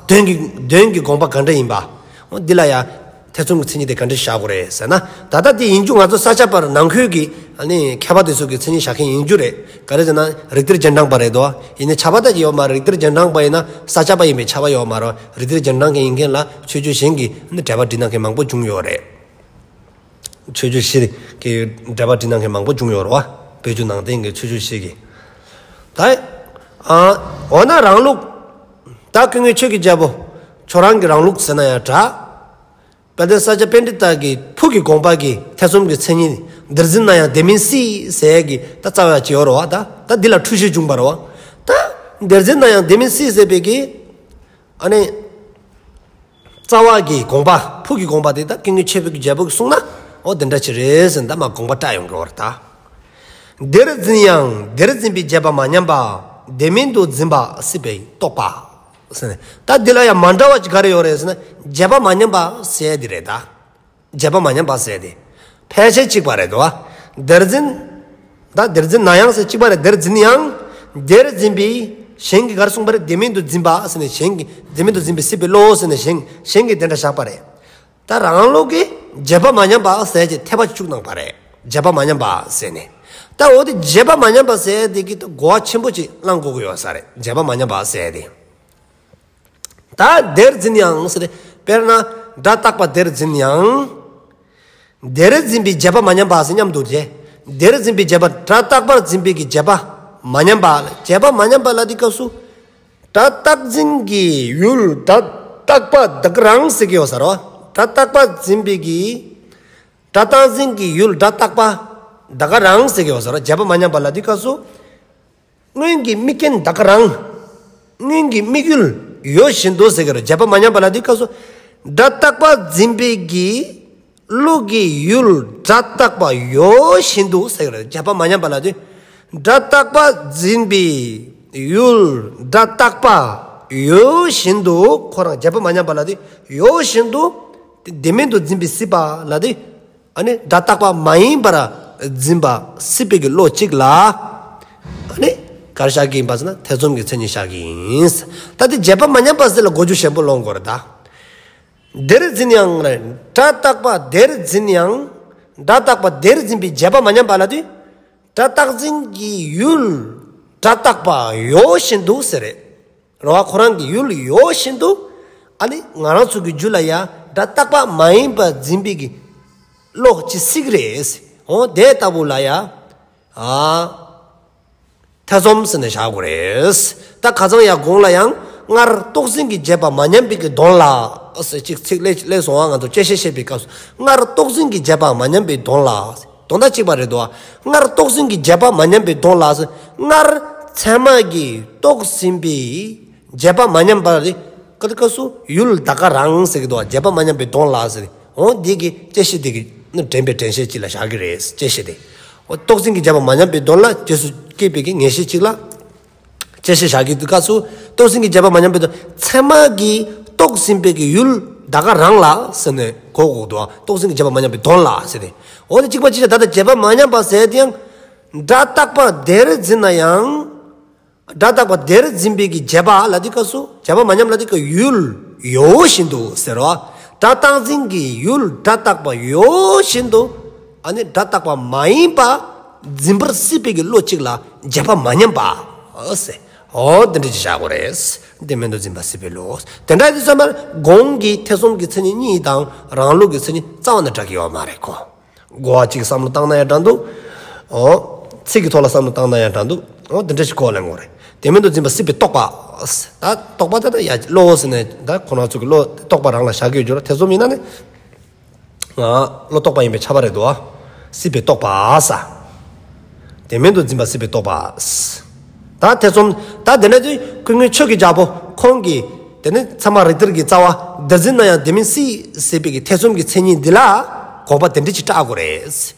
དོན་གྱི་དོན་གྱི་དགོངས་པ་ག་འདྲ་ཡིན་པ། འོ་འདི་ལ་ཡང་ཐེ་ཚོམ་གྱི་མཚན་ཉིད་དེ་ག་འདྲ་བཞག་དགོས་རེད་ཟེར་ན། ད་ལྟ་དེ་ཡིན་རྒྱུ་ང་ཚོ་ས་སྐྱ་པར་ནང་ཁུལ་གྱི་ཨ་ནི་མཁས་པ་དེ་ཚོ་གི་མཚན་ཉིད་བཞག་མཁན་ཡིན་རྒྱུ་རེད། ག་རེ་ཟེར་ན་རིགས་གཏེར་རྗེས་འབྲང་པ་རེད་དོ། ཡིན་ནའི་ཁྱབ་པ་ད་ཅིག་ཡོད་མ་རེད། རིགས་གཏེར་རྗེས་འབྲང་པ་ཡིན་ན་ས་སྐྱ་པ་ཡིན་པའི་ཁྱབ་པ་ཡོད་མ་རེད། རིགས་གཏེར་རྗེས་འབྲང་མཁན་ཡིན་མཁན་ལ་ཆོས་བརྒྱུད་གཞན་གྱི་ཨ་ནི་འགྲེལ་པ་བྲིས་གནང་མཁན་མང་པོ་བྱུང་ཡོད་རེད། ཆོས་བརྒྱུད་བཞི་གི་འགྲེལ་པ་བྲིས་གནང་མཁན་མང་པོ་བྱུང་ཡོད་རེད་བ། བོད་བརྒྱུད་ནང་བསྟན་གྱི་ཆོས་བརྒྱུད་བཞི་གི། ད། ཨ། འོ་ན་རང་ལུགས། ད་ཀུན་མཁྱེན་ཆོས་ཀྱི་རྒྱལ་པོ། ཁྱོད་རང་གི་རང་ལུགས་ཟེར་ན་ཡང་འདྲ། དཔལ་ལྡན་ས་སྐྱ་པཎྜི་ཏ་གི་ཕུགས་ཀྱི་དགོངས་པ་གི་ཐེ་ཚོམ་གྱི་མཚན་ཉིད། དེར་འཛིན་ན་ཡང་དེ་མིན་སྲིད་ཟེར་གྱི་ད་རྩ་བ་ཅིག་ཡོད་རེད་བ་ད། ད་འདི་ལ་འཁྲུལ་གཞི་བྱུང་བ་རེད་བ། ད། དེར་འཛིན་ན་ཡང་དེ་མིན་སྲིད་ཟེར་བའི་གི། ཨ་ནི། རྩ་བ་གི་དགོངས་པ། ཕུགས་ཀྱི་དགོངས་པ་དེ་ད་ཀུན་མཁྱེན་ཆོས་ཀྱི་རྒྱལ་པོ་གིས་གསུངས་ན། འོ་དེ་འདྲ་ཅིག་རེད་ཟེར་ནས་ད་མར་དགོངས་པ་བཀྲལ་ཡོང་གི་ཡོད་རེད་ད། དེར་འཛིན་ཡང་དེར་འཛིན་པའི་བྱེད་པ་མ་ཉམས་པ། དེ་མིན་དུ་འཛིན་པ་སྲིད་པའི་རྟོག་པ། ཟེར་ནས་ད་འདི་ལ་ཡང་མ་འདྲ་བ་ཅིག་ག་རེ་ཡོད་རེད་ཟེར་ན་བྱེད་པ་མ་ཉམས་པ་ཟེར་དེ་རེད་ད། བྱེད་པ་མ་ཉམས་པ་ཟེར་དེ། ཕལ་ཆེར་གཅིག་པ་རེད་དོ། དེར་འཛིན། ད་དེར་འཛིན་ན་ཡང་ཟེར་གཅིག་པ་རེད། དེར་འཛིན་ཡང་། དེར་འཛིན་པའི། གཞན་གྱིས་ག་རེ་གསུངས་པ་རེད། དེ་མིན་དུ་འཛིན་པ་ཟེར་ནས་གཞན་གྱིས་དེ་མིན་དུ་འཛིན་པའི་སྲིད་པའི་བློ་ཟེར་ནས་གཞན་གཞན་གྱིས་དེ་འདྲ་བཞག་པ་རེད། ད་རང་ལུགས་ཀྱིས་བྱེད་པ་མ་ཉམས་པ་ཟེར་གྱི་འཐེབ་པ་བཅུག་གནང་པ་རེད། བྱེད་པ་མ་ཉམས་པ་ཟེར་ནས། ད་འོ་དེ་བྱེད་པ་མ་ཉམས་པ་ཟེར་དེ་གི་ད་གོ་བ་ཆེན་པོ་ཅིག་བླང་དགོས་ཀྱི་ཡོད་ས་རེད། བྱེད་པ་མ་ཉམས་པ་ཟེར་དེ། ད་དེར་འཛིན་ཡང་ཟེར་ཏེ། དཔེར་ན་སྒྲ་རྟག་པ་དེར་འཛིན་ཡང་། དེར་འཛིན་པའི་བྱེད་པ་མ་ཉམས་པ་ཟེར་མཉམ་དུ་བྱས། དེར་འཛིན་པའི་བྱེད་པ་སྒྲ་རྟག་པར་འཛིན་པའི་གི་བྱེད་པ་མ་ཉམས་པ། བྱེད་པ་མ་ཉམས་པ་ལ་དེ་སྐབས་སུ། སྒྲ་རྟག་འཛིན་གྱི་ཡུལ་སྒྲ་རྟག་པ་ད་ག་རང་ཟེར་གྱི་ཡོད་ས་རེད། སྒྲ་རྟག་པ་འཛིན་པའི་གི། སྒྲ་རྟག་འཛིན་གྱི་ཡུལ་སྒྲ་རྟག་པ་ད་ག་རང་ཟེར་གྱི་ཡོད་ས་རེད། བྱེད་པ་མ་ཉམས་པ་ལ་དེ་སྐབས་སུ། སྔོན་གྱི་དམིགས་རྐྱེན་ད་ག་རང་། སྔོན་གྱི་དམིགས་ཡུལ་ཡོད་བཞིན་དུ་ཟེར་གྱི་རེད། བྱེད་པ་མ་ཉམས་པ་ལ་དེ་སྐབས་སུ། སྒྲ་རྟག་པ་འཛིན་པའི་གི་བློ་གི་ཡུལ་སྒྲ་རྟག་པ་ཡོད་བཞིན་དུ་ཟེར་གྱི་རེད། བྱེད་པ་མ་ཉམས་པ་ལ་དེ། སྒྲ་རྟག་པ་འཛིན་པའི་ཡུལ་སྒྲ་རྟག་པ་ཡོད་བཞིན་དུ། ཁོ་རང་བྱེད་པ་མ་ཉམས་པ་ལ་དེ་ཡོད་བཞིན་དུ། དེ་མིན་དུ་འཛིན་པའི་སྲིད་པ་ལ་དེ། ཨ་ནི་སྒྲ་རྟག་པ་མ་ཡིན་པར་འཛིན་པ་སྲིད་པའི་གི་བློ་གཅིག་ལ། ཨ་ནི་ག་རེ་བཞག་གི་ཡིན་པ་ཟེར་ན་ཐེ་ཚོམ་གྱི་མཚན་ཉིད་བཞག་གི་ཡིན། ད་དེ་བྱེད་པ་མ་ཉམས་པ་ཟེར་ལ་གོ་རྒྱུ་ཞན་པོ་ལོང་དགོས་རེད་ད། དེར་འཛིན་ཡང་རེད། སྒྲ་རྟག་པ་དེར་འཛིན་ཡང་། སྒྲ་རྟག་པ་དེར་འཛིན་པའི་བྱེད་པ་མ་ཉམས་པ་ལ་དེ། སྒྲ་རྟག་འཛིན་གྱི་ཡུལ་སྒྲ་རྟག་པ་ཡོད་བཞིན་དུ་ཟེར་རེད། རེད་བ། ཁོ་རང་གི་ཡུལ་ཡོད་བཞིན་དུ། ཨ་ནི་ང་རང་ཚོ་གི་རྒྱུད་ལ་ཡང་སྒྲ་རྟག་པ་མ་ཡིན་པ་འཛིན་པའི་གི་བློ་ཅིག་སྲིད་ཀྱི་རེད། འོ་དེ་ལྟ་བུ་ལ་ཡང་། ཨ། ཐེ་ཚོམ་ཟེར་ནས་བཞག་དགོས་རེད། ད་ཁ་སང་ཡང་གོང་ལ་ཡང་སྔར་རྟོགས་ཟིན་གྱི་བྱེད་པ་མ་ཉམས་པའི་གི་དོན་ལ་ཟེར་ཅིག་ཚིག་ལས་ལས་སོང་བ། ང་ཚོ་དཔྱད་ཤེས་བཤད་པའི་སྐབས་སུ་སྔར་རྟོགས་ཟིན་གྱི་བྱེད་པ་མ་ཉམས་པའི་དོན་ལ། དོན་དག་གཅིག་པ་རེད་དོ། སྔར་རྟོགས་ཟིན་གྱི་བྱེད་པ་མ་ཉམས་པའི་དོན་ལ་ཟེར། སྔར་ཚད་མ་གིས་རྟོགས་ཟིན་པའི་བྱེད་པ་མ་ཉམས་པ་རེད། ཀ་ཏི་ཀ་སུ་ཡུལ་ད་ག་རང་ཟེར་གྱི་འདུག་བ། བྱེད་པ་མ་ཉམས་པའི་དོན་ལ་ཟེར། འོ་འདི་གི་དཔྱད་ཤེས་འདི་གི་ནི་དྲན་པའི་དྲན་ཤེས་གཅིག་ལ་བཞག་གི་རེད། དཔྱད་ཤེས་དེ། འོ་རྟོགས་ཟིན་གྱི་བྱེད་པ་མ་ཉམས་པའི་དོན་ལ་རྗེས་སུ་སྐྱེས་པའི་གི་ངེས་ཤེས་གཅིག་ལ། དཔྱད་ཤེས་བཞག་གི་འདུག་སྐབས་སུ་རྟོགས་ཟིན་གྱི་བྱེད་པ་མ་ཉམས་པའི་དོན་ཚད་མ་གིས་རྟོགས་ཟིན་པའི་གི་ཡུལ་ད་ག་རང་ལ་ཟེར་ནས་གོ་དགོས་འདུག་བ། རྟོགས་ཟིན་གྱི་བྱེད་པ་མ་ཉམས་པའི་དོན་ལ་ཟེར་ཏེ། འོ་དེ་གཅིག་པ་གཅིག་ཆ་ད་ལྟ་བྱེད་པ་མ་ཉམས་པ་ཟེར་དེ་ཡང་། སྒྲ་རྟག་པ་དེར་འཛིན་ན་ཡང་། སྒྲ་རྟག་པ་དེར་འཛིན་པའི་གི་བྱེད་པ་ལ་དེ་སྐབས་སུ་བྱེད་པ་མ་ཉམས་ལ་དེ་ཀ་ཡུལ་ཡོད་བཞིན་དུ་ཟེར་རོ། སྒྲ་རྟག་འཛིན་གྱི་ཡུལ་སྒྲ་རྟག་པ་ཡོད་བཞིན་དུ། ཨ་ནི་སྒྲ་རྟག་པ་མ་ཡིན་པ་འཛིན་པར་སྲིད་པའི་གི་བློ་གཅིག་ལ་བྱེད་པ་མ་ཉམས་པ། ཨོ་ཟེར། ཨོ་དེ་འདྲ་ཅིག་བཞག་དགོས་རེད། དེ་མིན་དུ་འཛིན་པར་སྲིད་པའི་བློ། དེ་འདྲ་ཡིན་དུས་ཙམ་པར་གོང་གི་ཐེ་ཚོམ་གྱི་མཚན་ཉིད་གཉིས་དང་རང་ལུགས་ཀྱི་མཚན་ཉིད་རྩ་བ་ནས་འདྲ་གི་ཡོད་མ་རེད་ཁོ། གོ་བ་གཅིག་བསམ་བློ་བཏང་ན་ཡང་འདྲ་འདུག། ཨོ། ཚིག་གི་ཐོག་ལ་བསམ་བློ་བཏང་ན་ཡང་འདྲ་འདུག། ཨོ་དེ་འདྲ་ཞིག་གོ་ལེན་དགོས་རེད། དེ་མིན་དུ་འཛིན་པར་སྲིད་པའི་རྟོག་པ། ད་རྟོག་པ་དེ་ད་ཡ་བློ་ཟེར་ནས་ད་ཁོ་རང་ཚོ་གི་བློ་རྟོག་པ་རང་ལ་བཞག་གི་ཡོད་རྒྱུ་ར། ཐེ་ཚོམ་ཡིན་ན་ནི། ང་བློ་རྟོག་པ་ཡིན་པས་ཁྱབ་པ་རེད་དོ། སྲིད་པའི་རྟོག་པ་ས། དེ་མིན་དུ་འཛིན་པ་སྲིད་པའི་རྟོག་པ། ད་ཐེ་ཚོམ། ད་དེ་ནས་དུས་ཀུན་མཁྱེན་ཆོས་ཀྱི་རྒྱལ་པོ་ཁོང་གིས། དེ་ནི་ཚད་མ་རིགས་གཏེར་གྱི་རྩ་བ། འདིར་འཛིན་ན་ཡང་དེ་མིན་སྲིད་ཟེར་བའི་གི་ཐེ་ཚོམ་གྱི་མཚན་ཉིད་འདི་ལ་དགོངས་པ་དེ་འདྲ་ཅིག་བཀྲལ་དགོས་རེད།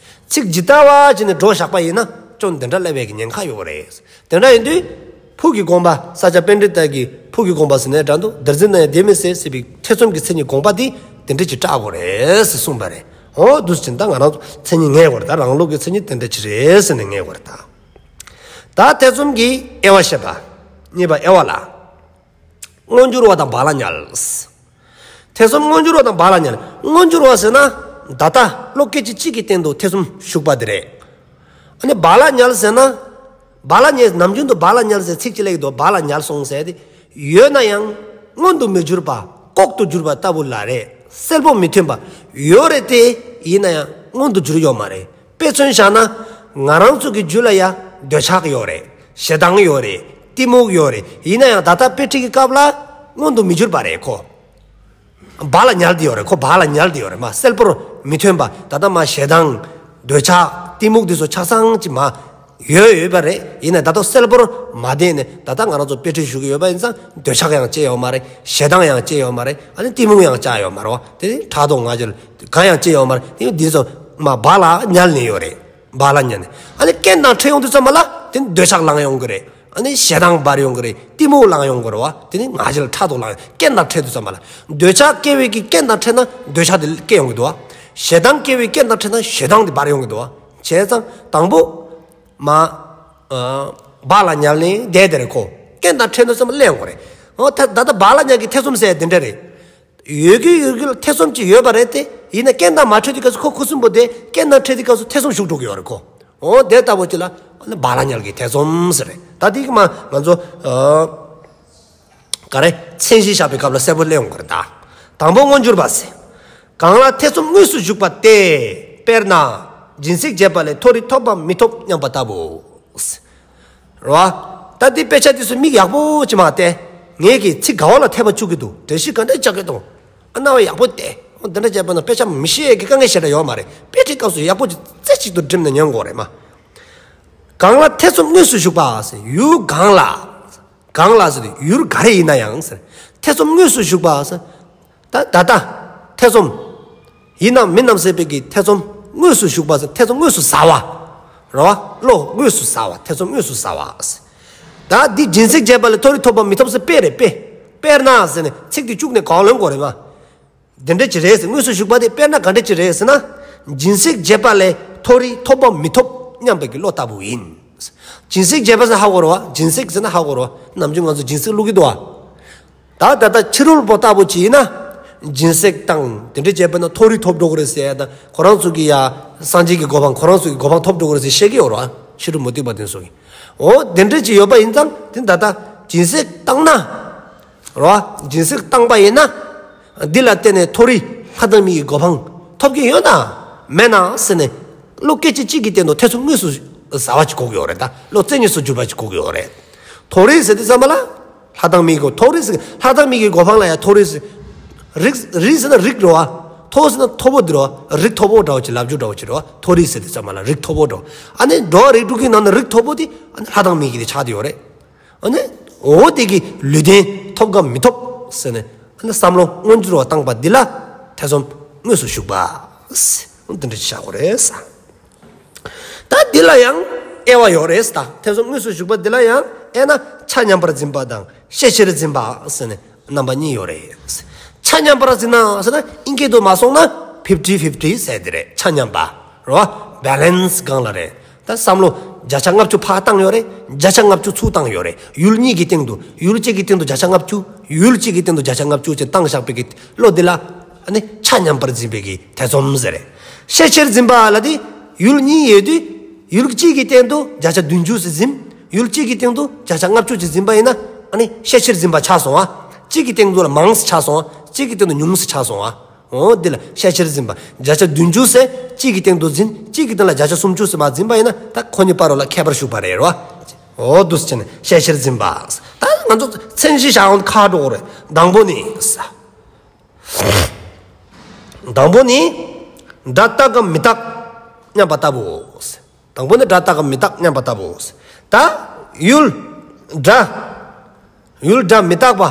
ཚིག་ཇི་ལྟ་བ་ཅིག་ནས་སྒྲོ་བཞག་པ་ཡིན་ན་སྐྱོན་དེ་འདྲ་སླེབས་པའི་གི་ཉེན་ཁ་ཡོད་རེད། དེ་འདྲ་ཡིན་དུས། ཕུགས་ཀྱི་དགོངས་པ། ས་སྐྱ་པཎྜི་ཏ་གི་ཕུགས་ཀྱི་དགོངས་པ་ཟེར་ནའི་འདྲ་འདུག། འདིར་འཛིན་ན་ཡང་དེ་མིན་སྲིད་ཟེར་བའི་ཐེ་ཚོམ་གྱི་མཚན་ཉིད་དགོངས་པ་འདི་དེ་འདྲ་ཅིག་བཀྲལ་དགོས་རེད་ཟེར་གསུངས་པ་རེད། འོ་འདུག་ཟེར་ན་ད་ང་རང་ཚོ་མཚན་ཉིད་ངེས་དགོས་རེད། ད་རང་ལུགས་ཀྱི་མཚན་ཉིད་དེ་འདྲ་ཅིག་རེད་ཟེར་ནས་ངེས་དགོས་རེད་ད། ད་ཐེ་ཚོམ་གྱི་དབྱེ་བ་བཤད་པ། གཉིས་པ་དབྱེ་བ་ལ། མངོན་གྱུར་བ་དང་བག་ལ་ཉལ། ཐེ་ཚོམ་མངོན་གྱུར་བ་དང་བག་ལ་ཉལ། མངོན་གྱུར་བ་ཟེར་ན། ད་ལྟ་བློ་སྐད་ཅིག་གཅིག་གི་སྟེང་དུ་ཐེ་ཚོམ་ཞུགས་པ་དེ་རེད། ཨ་ནི་བག་ལ་ཉལ་ཟེར་ན། བག་ལ་ཉལ། ནམ་རྒྱུན་དུ་བག་ལ་ཉལ་ཟེར་ཚིག་ཅིག་སླེབས་ཀྱི་འདུག། བག་ལ་ཉལ་སོང་ཟེར་ཏེ། ཡོད་ན་ཡང་མངོན་དུ་མི་གྱུར་པ། ལྐོག་ཏུ་གྱུར་པ་ལྟ་བུ་ལ་རེད། གསལ་པོ་མི་ཐོན་པ། ཡོད་རེད་དེ། ཡིན་ན་ཡང་མངོན་དུ་གྱུར་ཡོད་མ་རེད། དཔེ་མཚོན་བཞག་ན། ང་རང་ཚོ་གི་རྒྱུད་ལ་ཡ་འདོད་ཆགས་ཡོད་རེད། ཞེ་སྡང་ཡོད་རེད། གཏི་མུག་ཡོད་རེད། ཡིན་ན་ཡང་ད་ལྟ་དཔེ་ཁྲིད་ཀྱི་སྐབས་ལ་མངོན་དུ་མི་གྱུར་པ་རེད་ཁོ། བག་ལ་ཉལ་ཏེ་ཡོད་རེད་ཁོ། བག་ལ་ཉལ་ཏེ་ཡོད་རེད། མ་གསལ་པོར་མི་ཐོན་པ། ད་ལྟ་མ་ཞེ་སྡང་། འདོད་ཆགས། གཏི་མུག་འདི་ཚོ་ཆ་ཚང་ཅིག་མ་ཡོད་ཡོད་པ་རེད། ཡིན་ན་ད་ལྟ་གསལ་པོར་མ་བསྟན་ནས། ད་ལྟ་ང་རང་ཚོ་དཔེ་ཁྲིད་ཞུ་གི་ཡོད་པ་ཡིན་ཙང་། འདོད་ཆགས་ཡང་སྐྱེ་ཡོད་མ་རེད། ཞེ་སྡང་ཡང་སྐྱེ་ཡོད་མ་རེད། ཨ་ནི་གཏི་མུག་ཡང་སྐྱེ་ཡོད་མ་རེད་བ། དེ་ཕྲག་དོག་ང་རྒྱལ་གང་ཡང་སྐྱེ་ཡོད་མ་རེད། དེ་འདི་ཚོ་མ་བག་ལ་ཉལ་ནས་ཡོད་རེད། བག་ལ་ཉལ་ནས། ཨ་ནི་རྐྱེན་དང་འཕྲད་ཡོང་དུས་ཙམ་པ་ལ་དེ་འདོད་ཆགས་ལངས་ཡོང་གི་རེད། ཨ་ནི་ཞེ་སྡང་འབར་ཡོང་གི་རེད། གཏི་མུག་ལངས་ཡོང་གི་རེད་བ། དེ་ནི་ང་རྒྱལ་ཕྲག་དོག་ལངས་ཡོང་། རྐྱེན་དང་འཕྲད་དུས་ཙམ་པ་ལ། འདོད་ཆགས་སྐྱེ་བའི་གི་རྐྱེན་དང་འཕྲད་ན་འདོད་ཆགས་དེ་སྐྱེ་ཡོང་གི་འདུག་བ། ཞེ་སྡང་སྐྱེ་བའི་རྐྱེན་དང་འཕྲད་ན་ཞེ་སྡང་དེ་འབར་ཡོང་གི་འདུག་བ། བྱས་ཙང་དང་པོ། མ། ཨ། བག་ལ་ཉལ་ནས་བསྡད་དེ་རེད་ཁོ། རྐྱེན་དང་འཕྲད་དུས་ཙམ་པ་གླེང་དགོས་རེད། འོ་ད་ད་ལྟ་བག་ལ་ཉལ་གྱི་ཐེ་ཚོམ་ཟེར་དེ་འདྲ་རེད། ཡོད་ཀྱི་ཡོད་ཀྱི་ལ་ཐེ་ཚོམ་ཅིག་ཡོད་པ་རེད་དེ། ཡིན་ན་རྐྱེན་དང་མ་འཕྲད་དུས་སྐབས་སུ་ཁོ་ཁུ་སིམ་པོ་དེ། རྐྱེན་དང་འཕྲད་དུས་སྐབས་སུ་ཐེ་ཚོམ་ཞུགས་འགྲོ་གི་ཡོད་རེད་ཁོ། འོ་དེ་ལྟ་བུ་ཅིག་ལ་ཨ་ནི་བག་ལ་ཉལ་གྱི་ཐེ་ཚོམ་ཟེར་རེད། ད་དེ་གི་མ་ང་ཚོ་ཨ་ག་རེ་མཚན་གཞི་བཞག་པའི་སྐབས་ལ་གསལ་པོ་གླེང་ཡོང་གི་རེད་ད། དང་པོ་མངོན་གྱུར་བ་ཟེར། གང་ལ་ཐེ་ཚོམ་དངོས་སུ་ཞུགས་པ་སྟེ། དཔེར་ན། སྦྱིན་སྲེག་བྱས་པ་ལས་མཐོ་རིས་ཐོབ་བམ་མི་ཐོབ་སྙམ་པ་ལྟ་བུ། རེད་བ། ད་འདི་དཔེ་ཆ་འདི་ཚོ་མིག་ཡག་པོ་ཅིག་མ་བལྟས། ངེད་ཀྱིས་ཚིག་ག་བ་ལ་འཐད་པ་བཅུག་གི་འདུག། འགྲེལ་བཤད་ག་འདྲ་རྒྱག་གི་འདུག། ཨ་རྣ་བ་ཡག་པོ་བལྟས། འོ་འདི་འདྲ་བྱས་པ་ན་དཔེ་ཆ་མི་ཤེས་ཀྱི་དཀའ་ངལ་ཞེ་དྲག་ཡོད་མ་རེད། དཔེ་ཁྲིད་སྐབས་སུ་ཡག་པོ་ཅིག་རྩེ་གཅིག་ཏུ་བསྒྲིམས་ནས་ཉན་དགོས་རེད་མ། གང་ལ་ཐེ་ཚོམ་དངོས་སུ་ཞུགས་པ་ཟེར། ཡུལ་གང་ལ། གང་ལ་ཟེར་ཡུལ་ག་རེ་ཡིན་ན་ཡང་ཟེར། ཐེ་ཚོམ་དངོས་སུ་ཞུགས་པ་ཟེར། ད་ད་ལྟ་ཐེ་ཚོམ་ཡིན་ནམ་མིན་ནམ་ཟེར་བའི་གི་ཐེ་ཚོམ་དངོས་སུ་ཞུགས་པ་ཟེར། ཐེ་ཚོམ་དངོས་སུ་ཟ་བ། རེད་བ། བློ་དངོས་སུ་ཟ་བ། ཐེ་ཚོམ་དངོས་སུ་ཟ་བ་ཟེར། ད་འདི་སྦྱིན་སྲེག་བྱས་པ་ལས་མཐོ་རིས་ཐོབ་བམ་མི་ཐོབ་ཟེར་དཔེ་རེད་དཔེ། དཔེར་ན་ཟེར་ནས་ཚིག་འདི་བཅུག་ནས་གང་ལོན་དགོས་རེད་མ། འདི་འདྲ་ཅིག་རེད་ཟེར། དངོས་སུ་ཞུགས་པ་དེ་དཔེར་ན་ག་འདྲ་ཅིག་རེད་ཟེར་ན། སྦྱིན་སྲེག་བྱས་པ་ལས་མཐོ་རིས་ཐོབ་བམ་མི་ཐོབ་སྙམ་པའི་གི་བློ་ལྟ་བུ་ཡིན། སྦྱིན་སྲེག་བྱས་པ་ཟེར་ཧ་གོ་རེད་བ། སྦྱིན་སྲེག་ཟེར་ན་ཧ་གོ་རེད་བ། ནམ་རྒྱུན་ང་ཚོ་སྦྱིན་སྲེག་བླུག་གི་འདུག་བ། ད་ད་ལྟ་ཕྱི་རོལ་པོ་ལྟ་བུ་ཅིག་ཡིན་ན། སྦྱིན་སྲེག་བཏང་དེ་འདྲ་བྱས་པ་ན་མཐོ་རིས་ཐོབ་འགྲོ་གི་རེད་ཟེར་ཡ་དང་། ཁོ་རང་ཚོ་གི་ཡ་སངས་རྒྱས་ཀྱི་གོ་འཕང་། ཁོ་རང་ཚོ་གི་གོ་འཕང་ཐོབ་འགྲོ་གི་རེད་ཟེར་བཤད་ཀྱི་ཡོད་རེད་བ། ཕྱི་རོལ་མུ་སྟེགས་པ་དེ་ཚོ་གིས། འོ་དེ་འདྲ་ཅིག་ཡོད་པ་ཡིན་ཙང་དེ་ད་ལྟ་སྦྱིན་སྲེག་བཏང་ན། རེད་བ། སྦྱིན་སྲེག་བཏང་པ་ཡིན་ན། འདི་ལ་བརྟེན་ནས་མཐོ་རིས་ལྷ་དང་མི་ཡི་གོ་འཕང་ཐོབ་ཀྱི་ཡོད་ན་མེད་ན་ཟེར་ནས། བློ་སྐད་ཅིག་གཅིག་གི་སྟེང་དུ་ཐེ་ཚོམ་དངོས་སུ་ཟ་བ་ཅིག་གོ་གི་ཡོད་རེད། ད་བློ་རྩེ་གཉིས་སུ་གྱུར་པ་ཅིག་གོ་གི་ཡོད་རེད། མཐོ་རིས་ཟེར་དུས་ཙམ་པ་ལ། ལྷ་དང་མི་ཡི་གོ། མཐོ་རིས་ཟེར་ལྷ་དང་མི་ཡི་གོ་འཕང་ལ་ཡ་མཐོ་རིས་ཟེར། རིགས་རིགས་ཟེར་ན་རིགས་འགྲོ་བ། མཐོ་ཟེར་ན་མཐོ་པོ་འདི་རེད་བ། རིགས་མཐོ་པོ་འདྲ་བོ་ཅིག་ལབ་རྒྱུ་འདྲ་བོ་ཅིག་རེད་བ། མཐོ་རིས་ཟེར་དུས་ཙམ་པ་ལ་རིགས་མཐོ་པོ་འདྲ་བོ། ཨ་ནི་འགྲོ་བ་རིགས་དྲུག་གི་ནང་ན་རིགས་མཐོ་པོ་དེ་ཨ་ནི་ལྷ་དང་མི་ཡི་གི་དེ་ཆགས་བསྡད་ཡོད་རེད། ཨ་ནི། འོ་དེ་གི་ལུས་རྟེན་ཐོབ་གམ་མི་ཐོབ་ཟེར་ནས། ཨ་ནི་བསམ་བློ་མངོན་གྱུར་བ་བཏང་པ་འདི་ལ་ཐེ་ཚོམ་དངོས་སུ་ཞུགས་པ་ཟེར། འདི་འདྲ་ཅིག་བཞག་དགོས་རེད་ཟེར། ད་འདི་ལ་ཡང་དབྱེ་བ་ཡོད་རེད་ཟེར། ད་ཐེ་ཚོམ་དངོས་སུ་ཞུགས་པ་འདི་ལ་ཡང་དབྱེ་ན་ཆ་མཉམ་པར་འཛིན་པ་དང་ཤས་ཆེར་འཛིན་པ་ཟེར་ནས་རྣམ་པ་གཉིས་ཡོད་རེད། ཆ་མཉམ་པར་འཛིན་ན་ཟེར་ན་ཨིན་སྐད་དུ་མ་སོང་ན་ཕིབ་ཊི་ཕིབ་ཊི་ཟེར་དེ་རེད། ཆ་མཉམ་པ་རེད་བ། བེ་ལེན་སི་སྒང་ལ་རེད། ད་བསམ་བློ་བརྒྱ་ཆ་ལྔ་བཅུ་ཕར་བཏང་ཡོད་རེད། བརྒྱ་ཆ་ལྔ་བཅུ་ཚུར་བཏང་ཡོད་རེད། ཡུལ་གཉིས་ཀྱི་སྟེང་དུ་ཡུལ་གཅིག་གི་སྟེང་དུ་བརྒྱ་ཆ་ལྔ་བཅུ། ཡུལ་གཅིག་གི་སྟེང་དུ་བརྒྱ་ཆ་ལྔ་བཅུ་ཅེས་བཏང་བཞག་པའི་གི་བློ་འདི་ལ། ཨ་ ཨ་ནི་ཆ་མཉམ་པར་འཛིན་པའི་གི་ཐེ་ཚོམ་ཟེར་རེད། ཤས་ཆེར་འཛིན་པ་ལ་དེ་ཡུལ་གཉིས་ཡོད་དུས་ཡུལ་གཅིག་གི་སྟེང་དུ་བརྒྱ་ཆ་བདུན་ཅུ་ཟེར་འཛིན། ཡུལ་གཅིག་གི་སྟེང་དུ་བརྒྱ་ཆ་ལྔ་བཅུ་ཅིག་འཛིན་པ་ཡིན་ན་ཨ་ནི་ཤས་ཆེར་འཛིན་པ་ཆགས་སོང་བ། གཅིག་གི་སྟེང་དུ་ལ་མང་ཙམ་ཆགས་སོང་བ། གཅིག་གི་སྟེང་དུ་ཉུང་ཙམ་ཆགས་སོང་བ། འོ་འདི་ལ་ཤས་ཆེར་འཛིན་པ། བརྒྱ་ཆ་བདུན་ཅུ་ཟེར་གཅིག་གི་སྟེང་དུ་འཛིན། གཅིག་གི་སྟེང་ལ་བརྒྱ་ཆ་སུམ་ཅུ་ཟེར་མ་འཛིན་པ་ཡིན་ན་ད་ཁོ་གཉིས་བར་ལ་ཁྱད་པར་ཞུགས་པ་རེད་རོ། འོ་འདུག་སེ་བྱས་ནས་ཤས་ཆེར་འཛིན་པ། ད་ང་ཚོ་མཚན་གཞི་བཞག་ཡོང་ཁག་འགྲོ་གི་རེད། དང་པོ་ནི། དང་པོ་ནི། སྒྲ་རྟག་གམ་མི་རྟག་སྙམ་པ་ལྟ་བུའོ། དང་པོ་ནི་སྒྲ་རྟག་གམ་མི་རྟག་སྙམ་པ་ལྟ་བུའོ། ད་ཡུལ་སྒྲ། ཡུལ་སྒྲ་མི་རྟག་པ་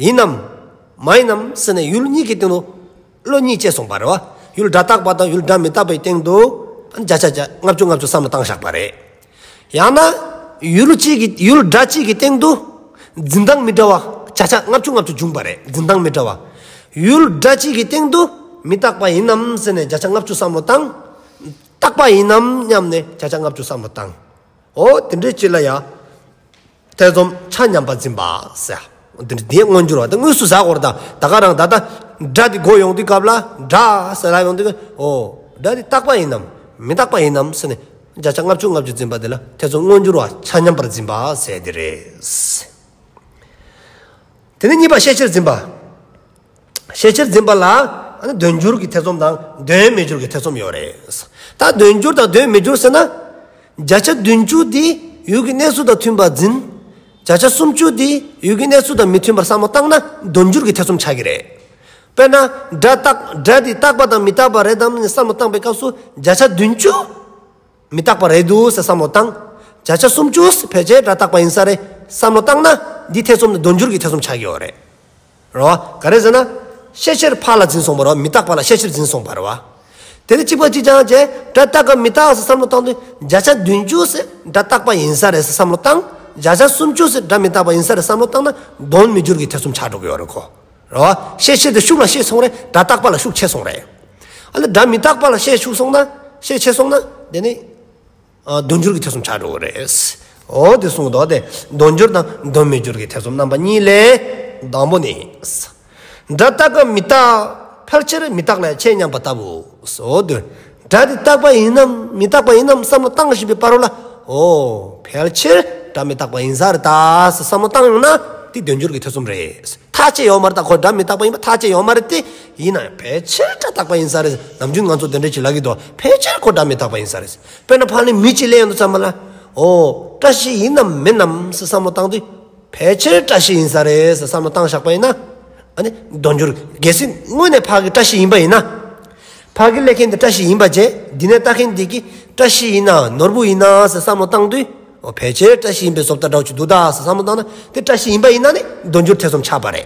ཡིན་ནམ་མ་ཡིན་ནམ་ཟེར་ནས་ཡུལ་གཉིས་ཀྱི་སྟེང་དུ་བློ་གཉིས་སྐྱེས་སོང་བ་རེད་བ། ཡུལ་སྒྲ་རྟག་པ་དང་ཡུལ་སྒྲ་མི་རྟག་པའི་སྟེང་དུ་བརྒྱ་ཆ་བརྒྱ་ལྔ་བཅུ་ལྔ་བཅུ་བསམ་བློ་བཏང་བཞག་པ་རེད། ཡང་ན་ཡུལ་གཅིག་གི་ཡུལ་སྒྲ་གཅིག་གི་སྟེང་དུ་འཛིན་སྟངས་མི་འདྲ་བ་བརྒྱ་ཆ་ལྔ་བཅུ་ལྔ་བཅུ་བྱུང་བ་རེད། འཛིན་སྟངས་མི་འདྲ་བ། ཡུལ་སྒྲ་གཅིག་གི་སྟེང་དུ་མི་རྟག་པ་ཡིན་ནམ་ཟེར་ནས་བརྒྱ་ཆ་ལྔ་བཅུ་བསམ་བློ་བཏང་། རྟག་པ་ཡིན་ནམ་སྙམ་ནས་བརྒྱ་ཆ་ལྔ་བཅུ་བསམ་བློ་བཏང་། འོ་དེ་འདྲའི་ཅིག་ལ་ཡ། ཐེ་ཚོམ་ཆ་མཉམ་པར་འཛིན་པ་ཟེར། འདི་འདི་མངོན་གྱུར་བ་དང་དངོས་སུ་ཟ་དགོས་རེད་ད། ད་ག་རང་ད་ལྟ་སྒྲ་འདི་གོ་ཡོང་དུས་སྐབས་ལ་སྒྲ་ཟེར་ལ་ཡོང་དུས་ཨོ་སྒྲ་འདི་རྟག་པ་ཡིན་ནམ་མི་རྟག་པ་ཡིན་ནམ་ཟེར་ནས་བརྒྱ་ཆ་ལྔ་བཅུ་ལྔ་བཅུ་འཛིན་པ་འདི་ལ་ཐེ་ཚོམ་མངོན་གྱུར་བ་ཆ་མཉམ་པར་འཛིན་པ་ཟེར་འདི་རེད། དེ་ནས་གཉིས་པ་ཤས་ཆེར་འཛིན་པ། ཤས་ཆེར་འཛིན་པ་ལ་ཨ་ནི་དོན་འགྱུར་གྱི་ཐེ་ཚོམ་དང་དོན་མི་འགྱུར་གྱི་ཐེ་ཚོམ་ཡོད་རེད། ད་དོན་འགྱུར་དང་དོན་མི་འགྱུར་ཟེར་ན། བརྒྱ་ཆ་བདུན་ཅུ་དེ་ཡུལ་གྱི་གནས་ཚུལ་དང་མཐུན་པར་འཛིན། བརྒྱ་ཆ་སུམ་ཅུ་དེ་ཡུལ་གྱི་གནས་ཚུལ་དང་མི་མཐུན་པར་བསམ་བློ་བཏང་ན་དོན་འགྱུར་གྱི་ཐེ་ཚོམ་ཆགས་ཀྱི་རེད། དཔེར་ན་སྒྲ་རྟག་སྒྲ་དེ་རྟག་པ་དང་མི་རྟག་པ་རེད་དམ་ནས་བསམ་བློ་བཏང་པའི་སྐབས་སུ་བརྒྱ་ཆ་བདུན་ཅུ་མི་རྟག་པ་རེད་འདུག་ཟེར་བསམ་བློ་བཏང་། བརྒྱ་ཆ་སུམ་ཅུ་ཕལ་ཆེར་སྒྲ་རྟག་པ་ཡིན་ས་རེད་བསམ་བློ་བཏང་ན་འདི་ཐེ་ཚོམ་ནི་དོན་འགྱུར་གྱི་ཐེ་ཚོམ་ཆགས་ཀྱི་ཡོད་རེད། རོ། ག་རེ་ཟེར་ན། ཤས་ཆེར་ཕར་ལ་འཛིན་སོང་བ་རེད་བ། མི་རྟག་པ་ལ་ཤས་ཆེར་འཛིན་སོང་བ་རེད་བ། དེ་ནི་གཅིག་པ་གཅིག་རྐྱང་བྱས་སྒྲ་རྟག་གམ་མི་རྟག་ཟེར་བསམ་བློ་བཏང་དུས་བརྒྱ་ཆ་བདུན་ཅུ་ཟེར་སྒྲ་རྟག་པ་ཡིན་ས་རེད་ཟེར་བསམ་བློ་བཏང་། བརྒྱ་ཆ་སུམ་ཅུ་ཟེར་སྒྲ་མི་རྟག་པ་ཡིན་ས་རེད་བསམ་བློ་བཏང་ན་དོན་མི་འགྱུར་གྱི་ཐེ་ཚོམ་ཆགས་འགྲོ་གི་ཡོད་རེད་ཁོ། རེད་བ། ཤས་ཆེ་དེ་ཤུགས་ལ་ཤས་སོང་རེད། སྒྲ་རྟག་པ་ལ་ཤུགས་ཆེ་སོང་རེད། ཨ་ནི་སྒྲ་མི་རྟག་པ་ལ་ཤས་ཤུགས་སོང་ན་ཤས་ཆེ་སོང་ན་དེ་ནི། ཨ་དོན་འགྱུར་གྱི་ཐེ་ཚོམ་ཆགས་འགྲོ་གི་རེད། འོ་དེ་གསུངས་འདུག་སྟེ། དོན་འགྱུར་དང་དོན་མི་འགྱུར་གྱི་ཐེ་ཚོམ་རྣམ་པ་གཉིས་ལས། དང་པོ་ནི། སྒྲ་རྟག་གམ་མི་རྟག་ཕལ་ཆེར་མི་རྟག་ལས་ཆེ་སྙམ་པ་ལྟ་བུ། འོ་དེ། སྒྲ་དེ་རྟག་པ་ཡིན་ནམ་མི་རྟག་པ་ཡིན་ནམ་བསམ་བློ་བཏང་བཞིན་པའི་བར་ལ། འོ། ཕལ་ཆེར་སྒྲ་མི་རྟག་པ་ཡིན་ས་རེད་ད་ཟེར་བསམ་བློ་བཏང་ཡོང་ན་དེ་དོན་འགྱུར་གྱི་ཐེ་ཚོམ་རེད། ཐག་བཅད་ཡོད་མ་རེད་ད། ཁོ་སྒྲ་མི་རྟག་པ་ཡིན་པ་ཐག་བཅད་ཡོད་མ་རེད་དེ། ཡིན་ན་ཕལ་ཆེར་སྒྲ་རྟག་པ་ཡིན་ས་རེད། ནམ་རྒྱུན་ང་ཚོ་དེ་འདྲ་ཅིག་ལབ་ཀྱི་འདུག་ཕལ་ཆེར་ཁོ་སྒྲ་མི་རྟག་པ་ཡིན་ས་རེད། དཔེར་ན་ཕར་ནས་མི་གཅིག་སླེབས་ཡོང་དུས་ཙམ་པ་ལ། འོ། བཀྲ་ཤིས་ཡིན་ནམ་མིན་ནམ་ཟེར་བསམ་བློ་བཏང་དུས། ཕལ་ཆེར་བཀྲ་ཤིས་ཡིན་ས་རེད་ཟེར་བསམ་བློ་བཏང་བཞག་པ་ཡིན་ན། ཨ་ནི་དོན་འགྱུར་གལ་སྲིད་དངོས་གནས་ཕ་གི་བཀྲ་ཤིས་ཡིན་པ་ཡིན་ན། ཕ་གི་སླེབས་མཁན་དེ་བཀྲ་ཤིས་ཡིན་པ་བྱས། འདི་ནས་ལྟ་མཁན་འདི་གིས་བཀྲ་ཤིས་ཡིན་ན་ནོར་བུ་ཡིན་ན་ཟེར་བསམ་བློ་བཏང་དུས། འོ་ཕལ་ཆེར་བཀྲ་ཤིས་ཡིན་པའི་བཟོ་ལྟ་འདྲ་བོ་ཅིག་འདུག་ད་ཟེར་བསམ་བློ་བཏང་ན་དེ་བཀྲ་ཤིས་ཡིན་པ་ཡིན་ན་ནི་དོན་འགྱུར་ཐེ་ཚོམ་ཆགས་པ་རེད།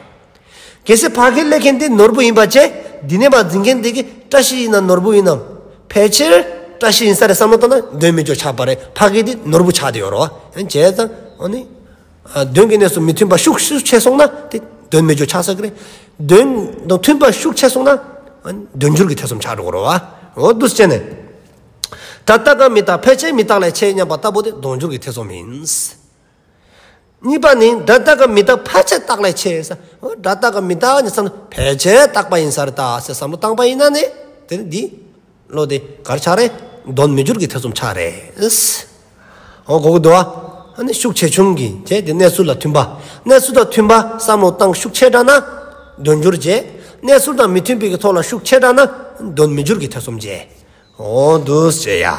གལ་སྲིད་ཕ་གི་སླེབས་མཁན་དེ་ནོར་བུ་ཡིན་པ་བྱས། འདི་ནས་མར་འཛིན་མཁན་དེ་གིས་བཀྲ་ཤིས་ཡིན་ན་ནོར་བུ་ཡིན་ནམ། ཕལ་ཆེར་བཀྲ་ཤིས་ཡིན་ས་རེད་བསམ་བློ་བཏང་ན་དོན་མི་འགྱུར་ཆགས་པ་རེད། ཕ་གི་དེ་ནོར་བུ་ཆགས་བསྡད་ཡོད་རེད་བ། བྱས་ཙང་ཨ་ནི། ཨ་དོན་གྱི་གནས་སུ་མི་མཐུན་པ་ཤུགས་ཤུགས་ཆེ་སོང་ན་དེ་དོན་མི་འགྱུར་ཆགས་ས་གི་རེད། དོན་དང་མཐུན་པ་ཤུགས་ཆེ་སོང་ན་ཨ་ནི་དོན་འགྱུར་གྱི་ཐེ་ཚོམ་ཆགས་འགྲོ་གི་རེད་བ། འོ་འདུག་སེ་བྱས་ནས། སྒྲ་རྟག་གམ་མི་རྟག་ཕལ་ཆེར་མི་རྟག་ལས་ཆེ་སྙམ་པ་ལྟ་བུ་དེ་དོན་འགྱུར་གྱི་ཐེ་ཚོམ་ཡིན། གཉིས་པ་ནི་སྒྲ་རྟག་གམ་མི་རྟག་ཕལ་ཆེར་རྟག་ལས་ཆེ་ཟེར། འོ་སྒྲ་རྟག་གམ་མི་རྟག་ནི་བསམ་ན་ཕལ་ཆེར་རྟག་པ་ཡིན་ས་རེད་ད་ཟེར་བསམ་བློ་བཏང་པ་ཡིན་ན་ནི་དེ་ནི་འདི་བློ་དེ་ག་རེ་ཆགས་རེད། དོན་མི་འགྱུར་གྱི་ཐེ་ཚོམ་ཆགས་རེད། འོ་གོ་གི་འདུག་བ། ཨ་ནི་ཤུགས་ཆེ་ཆུང་གི་བྱས་དེ་གནས་ཚུལ་ལ་མཐུན་པ། གནས་ཚུལ་དང་མཐུན་པ་བསམ་བློ་བཏང་ཤུགས་ཆེ་དྲགས་ན་དོན་འགྱུར་བྱས། གནས་ཚུལ་དང་མི་མཐུན་པའི་གི་ཐོག་ལ་ཤུགས་ཆེ་དྲགས་ན་དོན་མི་འགྱུར་གྱི་ཐེ་ཚོམ་བྱས། འོ་འདུག་སེ་ཡ།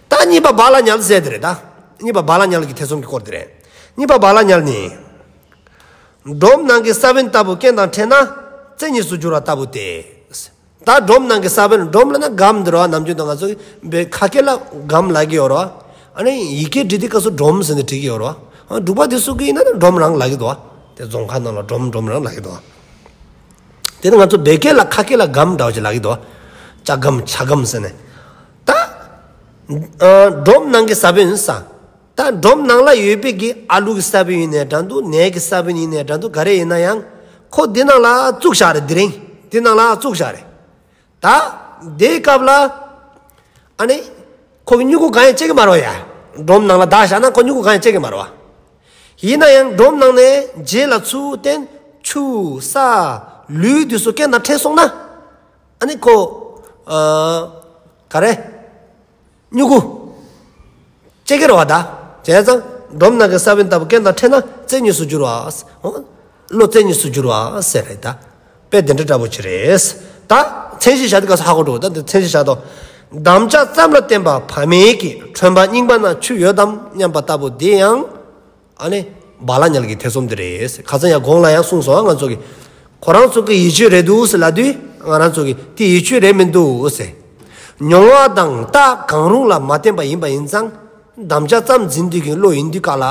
ད་གཉིས་པ་བག་ལ་ཉལ་ཟེར་དེ་རེད་ད། གཉིས་པ་བག་ལ་ཉལ་གྱི་ཐེ་ཚོམ་གྱི་སྐོར་དེ་རེད། གཉིས་པ་བག་ལ་ཉལ་ནི། སྒྲོམ་ནང་གི་ས་བོན་ལྟ་བུ་རྐྱེན་དང་ཕྲད་ན་རྩེ་གཉིས་སུ་འགྱུར་བ་ལྟ་བུ་སྟེ། ད་སྒྲོམ་ནང་གི་ས་བོན། སྒྲོམ་ལབ་ན་སྒམ་འདི་རེད་བ། ནམ་རྒྱུན་དུ་ང་ཚོ་བོད་ཁ་སྐད་ལ་སྒམ་ལབ་ཀྱི་ཡོད་རེད་བ། ཨ་ནི་ཡི་གེ་འབྲི་དུས་སྐབས་སུ་སྒྲོམ་ཟེར་ནས་འབྲི་གི་ཡོད་རེད་བ། ཨ་འབྲུག་པ་དེ་ཚོ་གིས་ཡིན་ན་ནི་སྒྲོམ་རང་ལབ་ཀྱི་འདུག་བ། དེ་རྫོང་ཁ་ནང་ལ་སྒྲོམ་སྒྲོམ་རང་ལབ་ཀྱི་འདུག་བ། དེ་ནི་ང་ཚོ་བོད་སྐད་ལ་ཁ་སྐད་ལ་སྒམ་འདྲ་བོ་ཅིག་ལབ་ཀྱི་འདུག་བ། ལྕགས་སྒམ་ཆ་སྒམ་ཟེར་ནས། ད་ཨ་སྒྲོམ་ནང་གི་ས་བོན་ཟེར། ད་སྒྲོམ་ནང་ལ་ཡོད་པའི་གི་ཨ་ལུ་གི་ས་བོན་ཡིན་ནའི་འདྲ་འདུག་ནས་གི་ས་བོན་ཡིན་ནའི་འདྲ་འདུག་ག་རེ་ཡིན་ན་ཡང་ཁོ་འདི་ནང་ལ་བཙུགས་བཞག་རེད། དེ་རིང་འདི་ནང་ལ་བཙུགས་བཞག་རེད། ད་དེའི་སྐབས་ལ་ཨ་ནི་ཁོ་གི་མྱུ་གུ་གང་ཡང་སྐྱེ་གི་མ་རེད་བ་ཡ། སྒྲོམ་ནང་ལ་བདག་བཞག་ན་ཁོ་མྱུ་གུ་གང་ཡང་སྐྱེ་གི་མ་རེད་བ། ཡིན་ན་ཡང་སྒྲོམ་ནང་ནས་རྗེས་ལ་ཚུར་བསྟན་ཆུ་ས་ ལུས་འདི་ཚུ་རྐྱེན་དང་འཕྲད་སོང་ན། ཨ་ནི་ཁོ། ཨ། ག་རེ། མྱུ་གུ། སྐྱེ་གི་རེད་བ་ད། བྱས་ཙང་སྒྲོམ་ནང་གི་ས་བོན་ལྟ་བུ་རྐྱེན་དང་འཕྲད་ན་རྩེ་གཉིས་སུ་འགྱུར་བ། ཨོ། བློ་རྩེ་གཉིས་སུ་འགྱུར་བ་ཟེར་རེད་ད། དཔེ་དེ་འདྲ་འདྲ་པོ་ཅིག་རེད། ད། མཚན་གཞི་བཞག་དུས་སྐབས་སུ་ཧ་གོ་འགྲོ། ད་འདི་མཚན་གཞི་བཞག་དོ། དམ་བཅའ་ཙམ་ལ་བརྟེན་པ་བག་མེད་ཀྱི་ཁྲོན་པ་རྙིང་པ་ན་ཆུ་ཡོད་དམ་སྙམ་པ་ལྟ་བུ་འདི་ཡང་། ཨ་ནི། བག་ལ་ཉལ་གྱི་ཐེ་ཚོམ་འདི་རེད། ཁ་སང་ཡང་གོང་ལ་ཡང་གསུངས་སོང་ང་ཚོ་གི། ཁོ་རང་ཚོ་གི་ཡིད་དཔྱོད་རེད་འདུག་ཟེར་ལབ་དུས་ང་རང་ཚོ་གི་དེ་ཡིད་དཔྱོད་རེད་མི་འདུག་ཟེར། མྱོང་བ་དང་རྟགས་གང་རུང་ལ་མ་བརྟེན་པ་ཡིན་པ་ཡིན་ཙང་། དམ་བཅའ་ཙམ་འཛིན་དུས་ཀྱི་བློ་ཡིན་དུས་ག་ལ།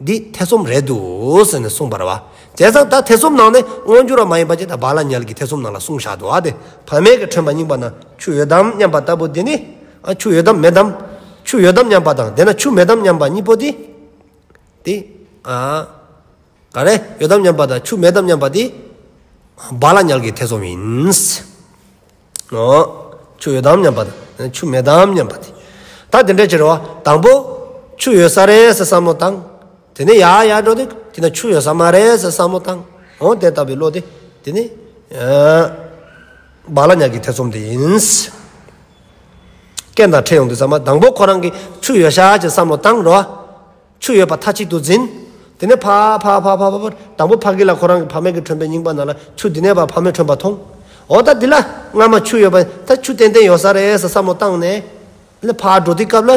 འདི་ཐེ་ཚོམ་རེད་འདུག་ཟེར་ནས་གསུངས་པ་རེད་བ། བྱས་ཙང་ད་ཐེ་ཚོམ་ནང་ནས་མངོན་གྱུར་བ་མ་ཡིན་པ་ཅིག་ད་བག་ལ་ཉལ་གྱི་ཐེ་ཚོམ་ནང་ལ་གསུངས་བཞག་འདུག་ཨ། དེ་བག་མེད་ཀྱི་ཁྲོན་པ་རྙིང་པ་ན་ཆུ་ཡོད་དམ་སྙམ་པ་ལྟ་བུ་འདི་ནི། ཨ། ཆུ་ཡོད་དམ་མེད་དམ། ཆུ་ཡོད་དམ་སྙམ་པ་དང་དེ་ན་ཆུ་མེད་དམ་སྙམ་པ་གཉིས་པོ་འདི། དེ། ཨ། ག་རེ། ཡོད་དམ་སྙམ་པ་དང་ཆུ་མེད་དམ་སྙམ་པ་དེ། བག་ལ་ཉལ་གྱི་ཐེ་ཚོམ་ཡིན། ཨོ། ཆུ་ཡོད་དམ་སྙམ་པ་དང་ཆུ་མེད་དམ་སྙམ་པ་དེ། ད་དེ་འདྲ་ཅིག་རེད་བ། དང་པོ། ཆུ་ཡོད་ས་རེད་ཟེར་བསམ་བློ་བཏང་། དེ་ནས་ཡར་ཡར་འགྲོ་དུས་དེ་ན་ཆུ་ཡོད་ས་མ་རེད་ཟེར་བསམ་བློ་བཏང་། ཨོ། དེ་ལྟ་བུའི་བློ་དེ། དེ་ནི། ཨ། བག་ལ་ཉལ་གྱི་ཐེ་ཚོམ་དེ་ཡིན། རྐྱེན་དང་འཕྲད་ཡོང་དུས་ཙམ་པ་དང་པོ་ཁོ་རང་གིས་ཆུ་ཡོད་ཤག་ཅེས་བསམ་བློ་བཏང་རོ། ཆུ་ཡོད་པ་མཐའ་གཅིག་ཏུ་འཛིན། དེ་ནས་ཕར་ཕར་ཕར་ཕར་ཕར་ཕར་དང་པོ་ཕ་གི་ལ་ཁོ་རང་གི་བག་མེད་ཀྱི་ཁྲོན་པའི་རྙིང་པ་ནང་ལ་ཆུ་འདི་ནས་ཕར་བག་མེད་ཁྲོན་པ་མཐོང་། འོ་ད་འདི་ལ་སྔ་མ་ཆུ་ཡོད་པ་ད་ཆུ་ཏན་ཏན་ཡོད་ས་རེད་ཟེར་བསམ་བློ་བཏང་ནས། ལ་ཕར་འགྲོ་དུས་སྐབས་ལ་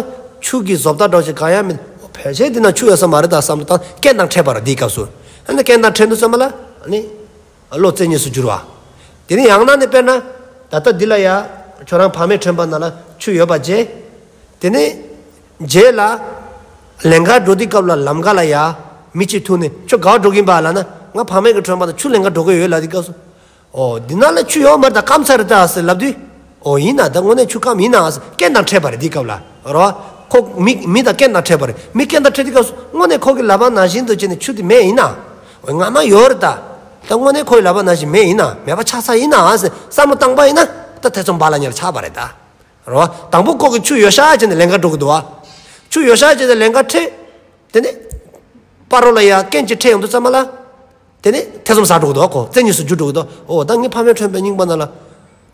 ཆུ་གི་བཟོ་ལྟ་འདྲ་ཞིག་གང་ཡང་མིན། ཕལ་ཆེར་འདི་ན་ཆུ་ཡོད་ས་མ་རེད་ད་བསམ་བློ་བཏང་། རྐྱེན་དང་འཕྲད་པ་རེད་འདིའི་སྐབས་སུ། ཨ་ནི་རྐྱེན་དང་འཕྲད་དུས་ཙམ་པ་ལ་ཨ་ནི། བློ་རྩེ་གཉིས་སུ་འགྱུར་བ། དེ་ནི་ཡང་ན་ནི་དཔེར་ན། ད་ལྟ་འདི་ལ་ཡ། ཁྱོད་རང་བག་མེད་ཁྲོན་པ་ནང་ལ་ཆུ་ཡོད་པ་བརྗེད། དེ་ནི། རྗེས་ལ། ལེན་ག་འགྲོ་དུས་སྐབས་ལ་ལམ་ཁ་ལ་ཡ། མི་གཅིག་ཐུག་ནས་ཁྱོད་ག་པར་འགྲོ་གིན་པ་ལབ་ན། ང་བག་མེད་ཀྱི་ཁྲོན་པ་ནང་ཆུ་ལེན་ག་འགྲོ་གི་ཡོད་ལབ་དུས་སྐབས་སུ། ཨོ། འདི་ན་ལ་ཆུ་ཡོད་མ་རེད་ད་སྐམ་ཚར་རེད་ད་ཟེར་ལབ་དུས། ཨོ་ཡིན་ན་ད་དངོས་གནས་ཆུ་སྐམ་ཡིན་ན་ཟེར་རྐྱེན་དང་འཕྲད་པ་རེད་འདིའི་སྐབས་ལ། རོ། ཁོ་མི་མི་དང་རྐྱེན་དང་འཕྲད་པ་རེད། མི་རྐྱེན་དང་འཕྲད་དུས་སྐབས་སུ་དངོས་གནས་ཁོ་གི་ལབ་པ་ནང་བཞིན་དུ་བྱས་ནས་ཆུ་དེ་མེད་ཡིན་ན། ཨོ་སྔ་མ་ཡོད་རེད་ད། ད་དངོས་གནས་ཁོ་གི་ལབ་པ་ནང་བཞིན་མེད་ཡིན་ན་མེད་པ་ཆགས་ས་ཡིན་ན་ཟེར་བསམ་བློ་བཏང་པ་ཡིན་ན་ད་ཐེ་ཚོམ་བག་ལ་ཉལ་ཆགས་པ་རེད་ད། རོ། དང་པོ་ཁོ་གི་ཆུ་ཡོད་ཤག་བྱས་ནས་ལེན་ག་འགྲོ་གི་འདུག་བ། ཆུ་ཡོད་ཤག་བྱས་ནས་ལེན་ག་འཕྲད། དེ་ནས། བར་རོ་ལ་ཡ་རྐྱེན་གཅིག་འཕྲད་ཡོང་དུས་ཙམ་པ་ལ། དེ་ནས་ཐེ་ཚོམ་ཟ་འགྲོ་གི་འདུག་བ་ཁོ། རྩེ་གཉིས་སུ་འགྱུར་འགྲོ་གི་འདུག་ཨོ་ད་ངའི་བག་མེད་ཁྲོན་པའི་རྙིང་པ་ནང་ལ།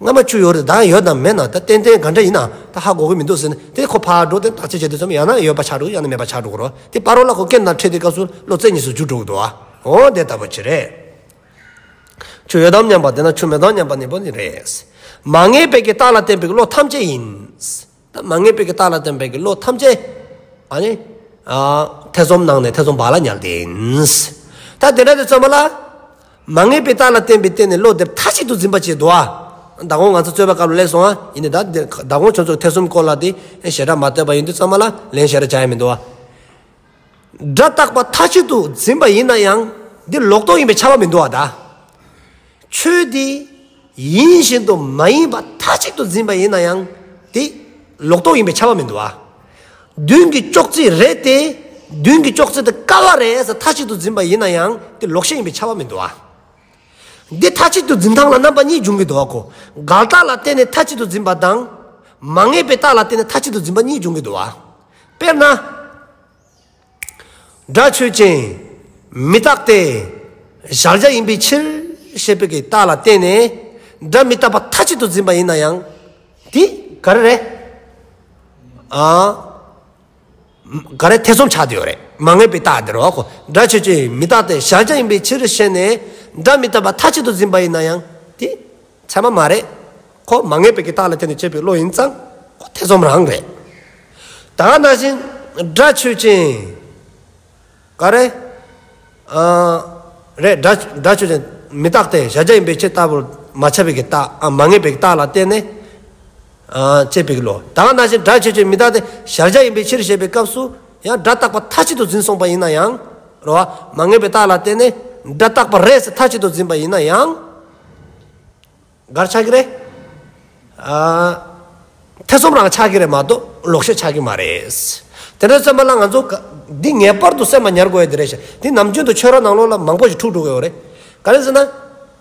སྔ་མ་ཆུ་ཡོད་རེད་ད་ཡོད་དམ་མེད་ན་ད་ཏན་ཏན་ག་འདྲ་ཡིན་ན་ད་ཧ་གོ་གི་མི་འདུག་ཟེར་ནས་དེ་ཁོ་ཕར་འགྲོ་དེ་བརྟག་དཔྱད་བྱེད་དུས་ཙམ་ཡང་ན་ཡོད་པ་ཆགས་འགྲོ་ཡང་ན་མེད་པ་ཆགས་འགྲོ་གི་རོ། དེ་བར་རོ་ལ་ཁོ་རྐྱེན་དང་འཕྲད་དུས་སྐབས་སུ་བློ་རྩེ་གཉིས་སུ་འགྱུར་འགྲོ་གི་འདུག་བ། ཨོ་དེ་ལྟ་བུ་ཅིག་རེད། ཆུ་ཡོད་དམ་སྙམ་པ་དེ་ན་ཆུ་མེད་དམ་སྙམ་པ་གཉིས་པོ་ནི་རེད། མ་ངེས་པའི་གི་རྟགས་ལ་བརྟེན་པའི་བློ་ཐམས་ཅད་ཡིན། ད་མ་ངེས་པའི་གི་རྟགས་ལ་བརྟེན་པའི་གི་བློ་ཐམས་ཅད། ཨ་ནི། ཨ། ཐེ་ཚོམ་ནང་ནས་ཐེ་ཚོམ་བག་ལ་ཉལ་ཏེ་ཡིན། ད་དེ་འདྲ་དེ་ཚང་མ་ལ། མ་ངེས་པའི་རྟགས་ལ་བརྟེན་པའི་སྟེང་ནས་བློ་དེ་མཐའ་གཅིག་ཏུ་འཛིན་པ་བྱེད་དོ། ཨ། ད་གོང་ང་ཚོ་རྩོད་པ་སྐབས་ལ་སླེབས་སོང་ཨ། ཡིན་ནི་ད་དེ་ད་གོང་ཁྱོད་ཚོ་ཐེ་ཚོམ་སྐོར་ལ་དེ་ཞེ་དྲག་མ་བསྟོད་པ་ཡིན་དུས་ཚང་མ་ལ་ལན་ཞེ་དྲག་བྱ་ཡ་མི་འདུག་ཨ། སྒྲ་རྟག་པ་མཐའ་གཅིག་ཏུ་འཛིན་པ་ཡིན་ན་ཡང་འདི་ལོག་རྟོག་ཡིན་པའི་ཁྱབ་པ་མི་འདུག་ཨ་ད། ཆོས་འདི་ཡིན་བཞིན་དུ་མ་ཡིན་པ་མཐའ་གཅིག་ཏུ་འཛིན་པ་ཡིན་ན་ཡང་དེ་ལོག་རྟོག་ཡིན་པའི་ཁྱབ་པ་མི་འདུག་ཨ། མདུན་གྱི་ཅོག་ཙེ་རེད་དེ་མདུན་གྱི་ཅོག་ཙེ་དེ་ཀ་བ་རེད་ཟེར་མཐའ་གཅིག་ཏུ་འཛིན་པ་ཡིན་ན་ཡང་དེ་ལོག་ཤེས་ཡིན་པའི་ཁྱབ་པ་མི་འདུག་ཨ། འདི་མཐའ་གཅིག་ཏུ་འཛིན་སྟངས་ལ་རྣམ་པ་གཉིས་འབྱུང་གི་འདུག་ཨ་ཁོ། འགལ་རྟགས་ལ་བརྟེན་ནས་མཐའ་གཅིག་ཏུ་འཛིན་པ་དང་། མ་ངེས་པའི་རྟགས་ལ་བརྟེན་ནས་མཐའ་གཅིག་ཏུ་འཛིན་པ་གཉིས་འབྱུང་གི་འདུག་ཨ། དཔེར་ན། སྒྲ་ཆོས་ཅན། མི་རྟག་སྟེ། གཞལ་བྱ་ཡིན་པའི་ཕྱིར་ཞེས་པའི་གི་རྟགས་ལ་བརྟེན་ནས་སྒྲ་མི་རྟག་པ་མཐའ་གཅིག་ཏུ་འཛིན་པ་ཡིན་ན་ཡང་། དེ་ག་རེ་རེད། ཨ། ག་རེ་ཐེ་ཚོམ་ཆགས་བསྡད་ཡོད་རེད། མ་ངེས་པའི་རྟགས་དེ་རེད་བ་ཁོ། སྒྲ་ཆོས་ཅན། མི་རྟག་སྟེ། གཞལ་བྱ་ཡིན་པའི་ཕྱིར་ཞེས་ནས་སྒྲ་མི་རྟག་པ་མཐའ་གཅིག་ཏུ་འཛིན་པ་ཡིན་ན་ཡང་དེ། ཚད་མ་མ་རེད། ཁོ་མ་ངེས་པའི་གི་རྟགས་ལ་བརྟེན་ནས་སྐྱེས་པའི་བློ་ཡིན་ཙང་ཁོ་ཐེ་ཚོམ་རང་རེད། ད་ག་ནང་བཞིན་སྒྲ་ཆོས་ཅན། ག་རེ། ཨ། རེད། སྒྲ་སྒྲ་ཆོས་ཅན། མི་རྟག་སྟེ་གཞལ་བྱ་ཡིན་པའི་ཕྱིར་ལྟ་བུར་མ་ཁྱབ་པའི་གི་རྟགས། ཨ། མ་ངེས་པའི་གི་རྟགས་ལ་བརྟེན་ནས། ཨ། སྐྱེས་པའི་གི་བློ། ད་ག་ནང་བཞིན་སྒྲ་ཆོས་ཅན། མི་རྟག་སྟེ་གཞལ་བྱ་ཡིན་པའི་ཕྱིར་ཞེས་པའི་སྐབས་སུ་ཡང་སྒྲ་རྟག་པ་མཐའ་གཅིག་ཏུ་འཛིན་སོང་པ་ཡིན་ན་ཡང་། རེད་བ། མ་ངེས་པའི་རྟགས་ལ་བརྟེན་ནས་སྒྲ་རྟག་པ་རེད་ཟེར་མཐའ་གཅིག་ཏུ་འཛིན་པ་ཡིན་ན་ཡང་། ག་རེ་ཆགས་ཀྱི་རེད། ཨ། ཐེ་ཚོམ་རང་ཆགས་ཀྱི་རེད་མ་གཏོགས་ལོག་ཤེས་ཆགས་ཀྱི་མ་རེད། དེ་འདྲ་ཙམ་པ་ལ་ང་ཚོ་ག་འདི་ངེས་པར་དུ་སེམས་ལ་ཉར་དགོས་ཡ་དེ་རེད་ཤག་འདི་ནམ་རྒྱུན་དུ་ཆོས་ར་ནང་ལོགས་ལ་མང་པོ་ཞིག་འཁྲུག་འགྲོ་གི་ཡོད་རེད། ག་རེ་ཟེར་ན།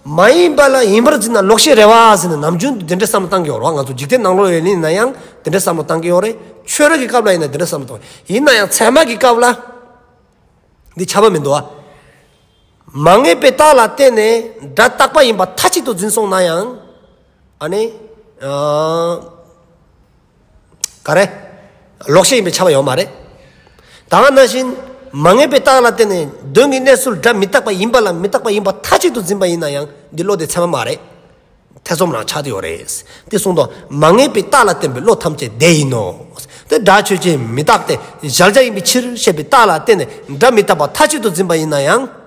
མ་ཡིན་པ་ལ་ཡིན་པར་འཛིན་ན་ལོག་ཤེས་རེད་བ་ཟེར་ནས་ནམ་རྒྱུན་དུ་དེ་འདྲ་བསམ་བློ་བཏང་གི་ཡོད་རེད་བ། ང་ཚོ་འཇིག་རྟེན་ནང་ལོགས་ཡོད་ནི་ཡིན་ན་ཡང་དེ་འདྲ་བསམ་བློ་བཏང་གི་ཡོད་རེད། ཆོས་ར་གི་སྐབས་ལ་ཡིན་ན་དེ་འདྲ་བསམ་བློ་བཏང་། ཡིན་ན་ཡང་ཚད་མ་གི་སྐབས་ལ། འདི་ཁྱབ་པ་མི་འདུག་ཨ། མ་ངེས་པའི་རྟགས་ལ་བརྟེན་ནས་སྒྲ་རྟག་པ་ཡིན་པ་མཐའ་གཅིག་ཏུ་འཛིན་སོང་ན་ཡང་། ཨ་ནི། ཨ། ག་རེ། ལོག་ཤེས་ཡིན་པའི་ཁྱབ་པ་ཡོད་མ་རེད། ད་ག་ནང་བཞིན། མ་ངེས་པའི་རྟགས་ལ་བརྟེན་ནས་དོན་གྱི་གནས་ཚུལ་སྒྲ་མི་རྟག་པ་ཡིན་པ་ལ་མི་རྟག་པ་ཡིན་པ་མཐའ་གཅིག་ཏུ་འཛིན་པ་ཡིན་ན་ཡང་འདི་བློ་དེ་ཚད་མ་མ་རེད། ཐེ་ཚོམ་རང་ཆགས་ཏེ་ཡོད་རེད། དེ་གསུངས་དོ། མ་ངེས་པའི་རྟགས་ལ་བརྟེན་པའི་བློ་ཐམས་ཅད་དེ་ཡིན་ནོ། དེ་སྒྲ་ཆོས་ཅན་མི་རྟག་སྟེ་གཞལ་བྱ་ཡིན་པའི་ཕྱིར་ཞེས་པའི་རྟགས་ལ་བརྟེན་ནས་སྒྲ་མི་རྟག་པ་མཐའ་གཅིག་ཏུ་འཛིན་པ་ཡིན་ན་ཡང་།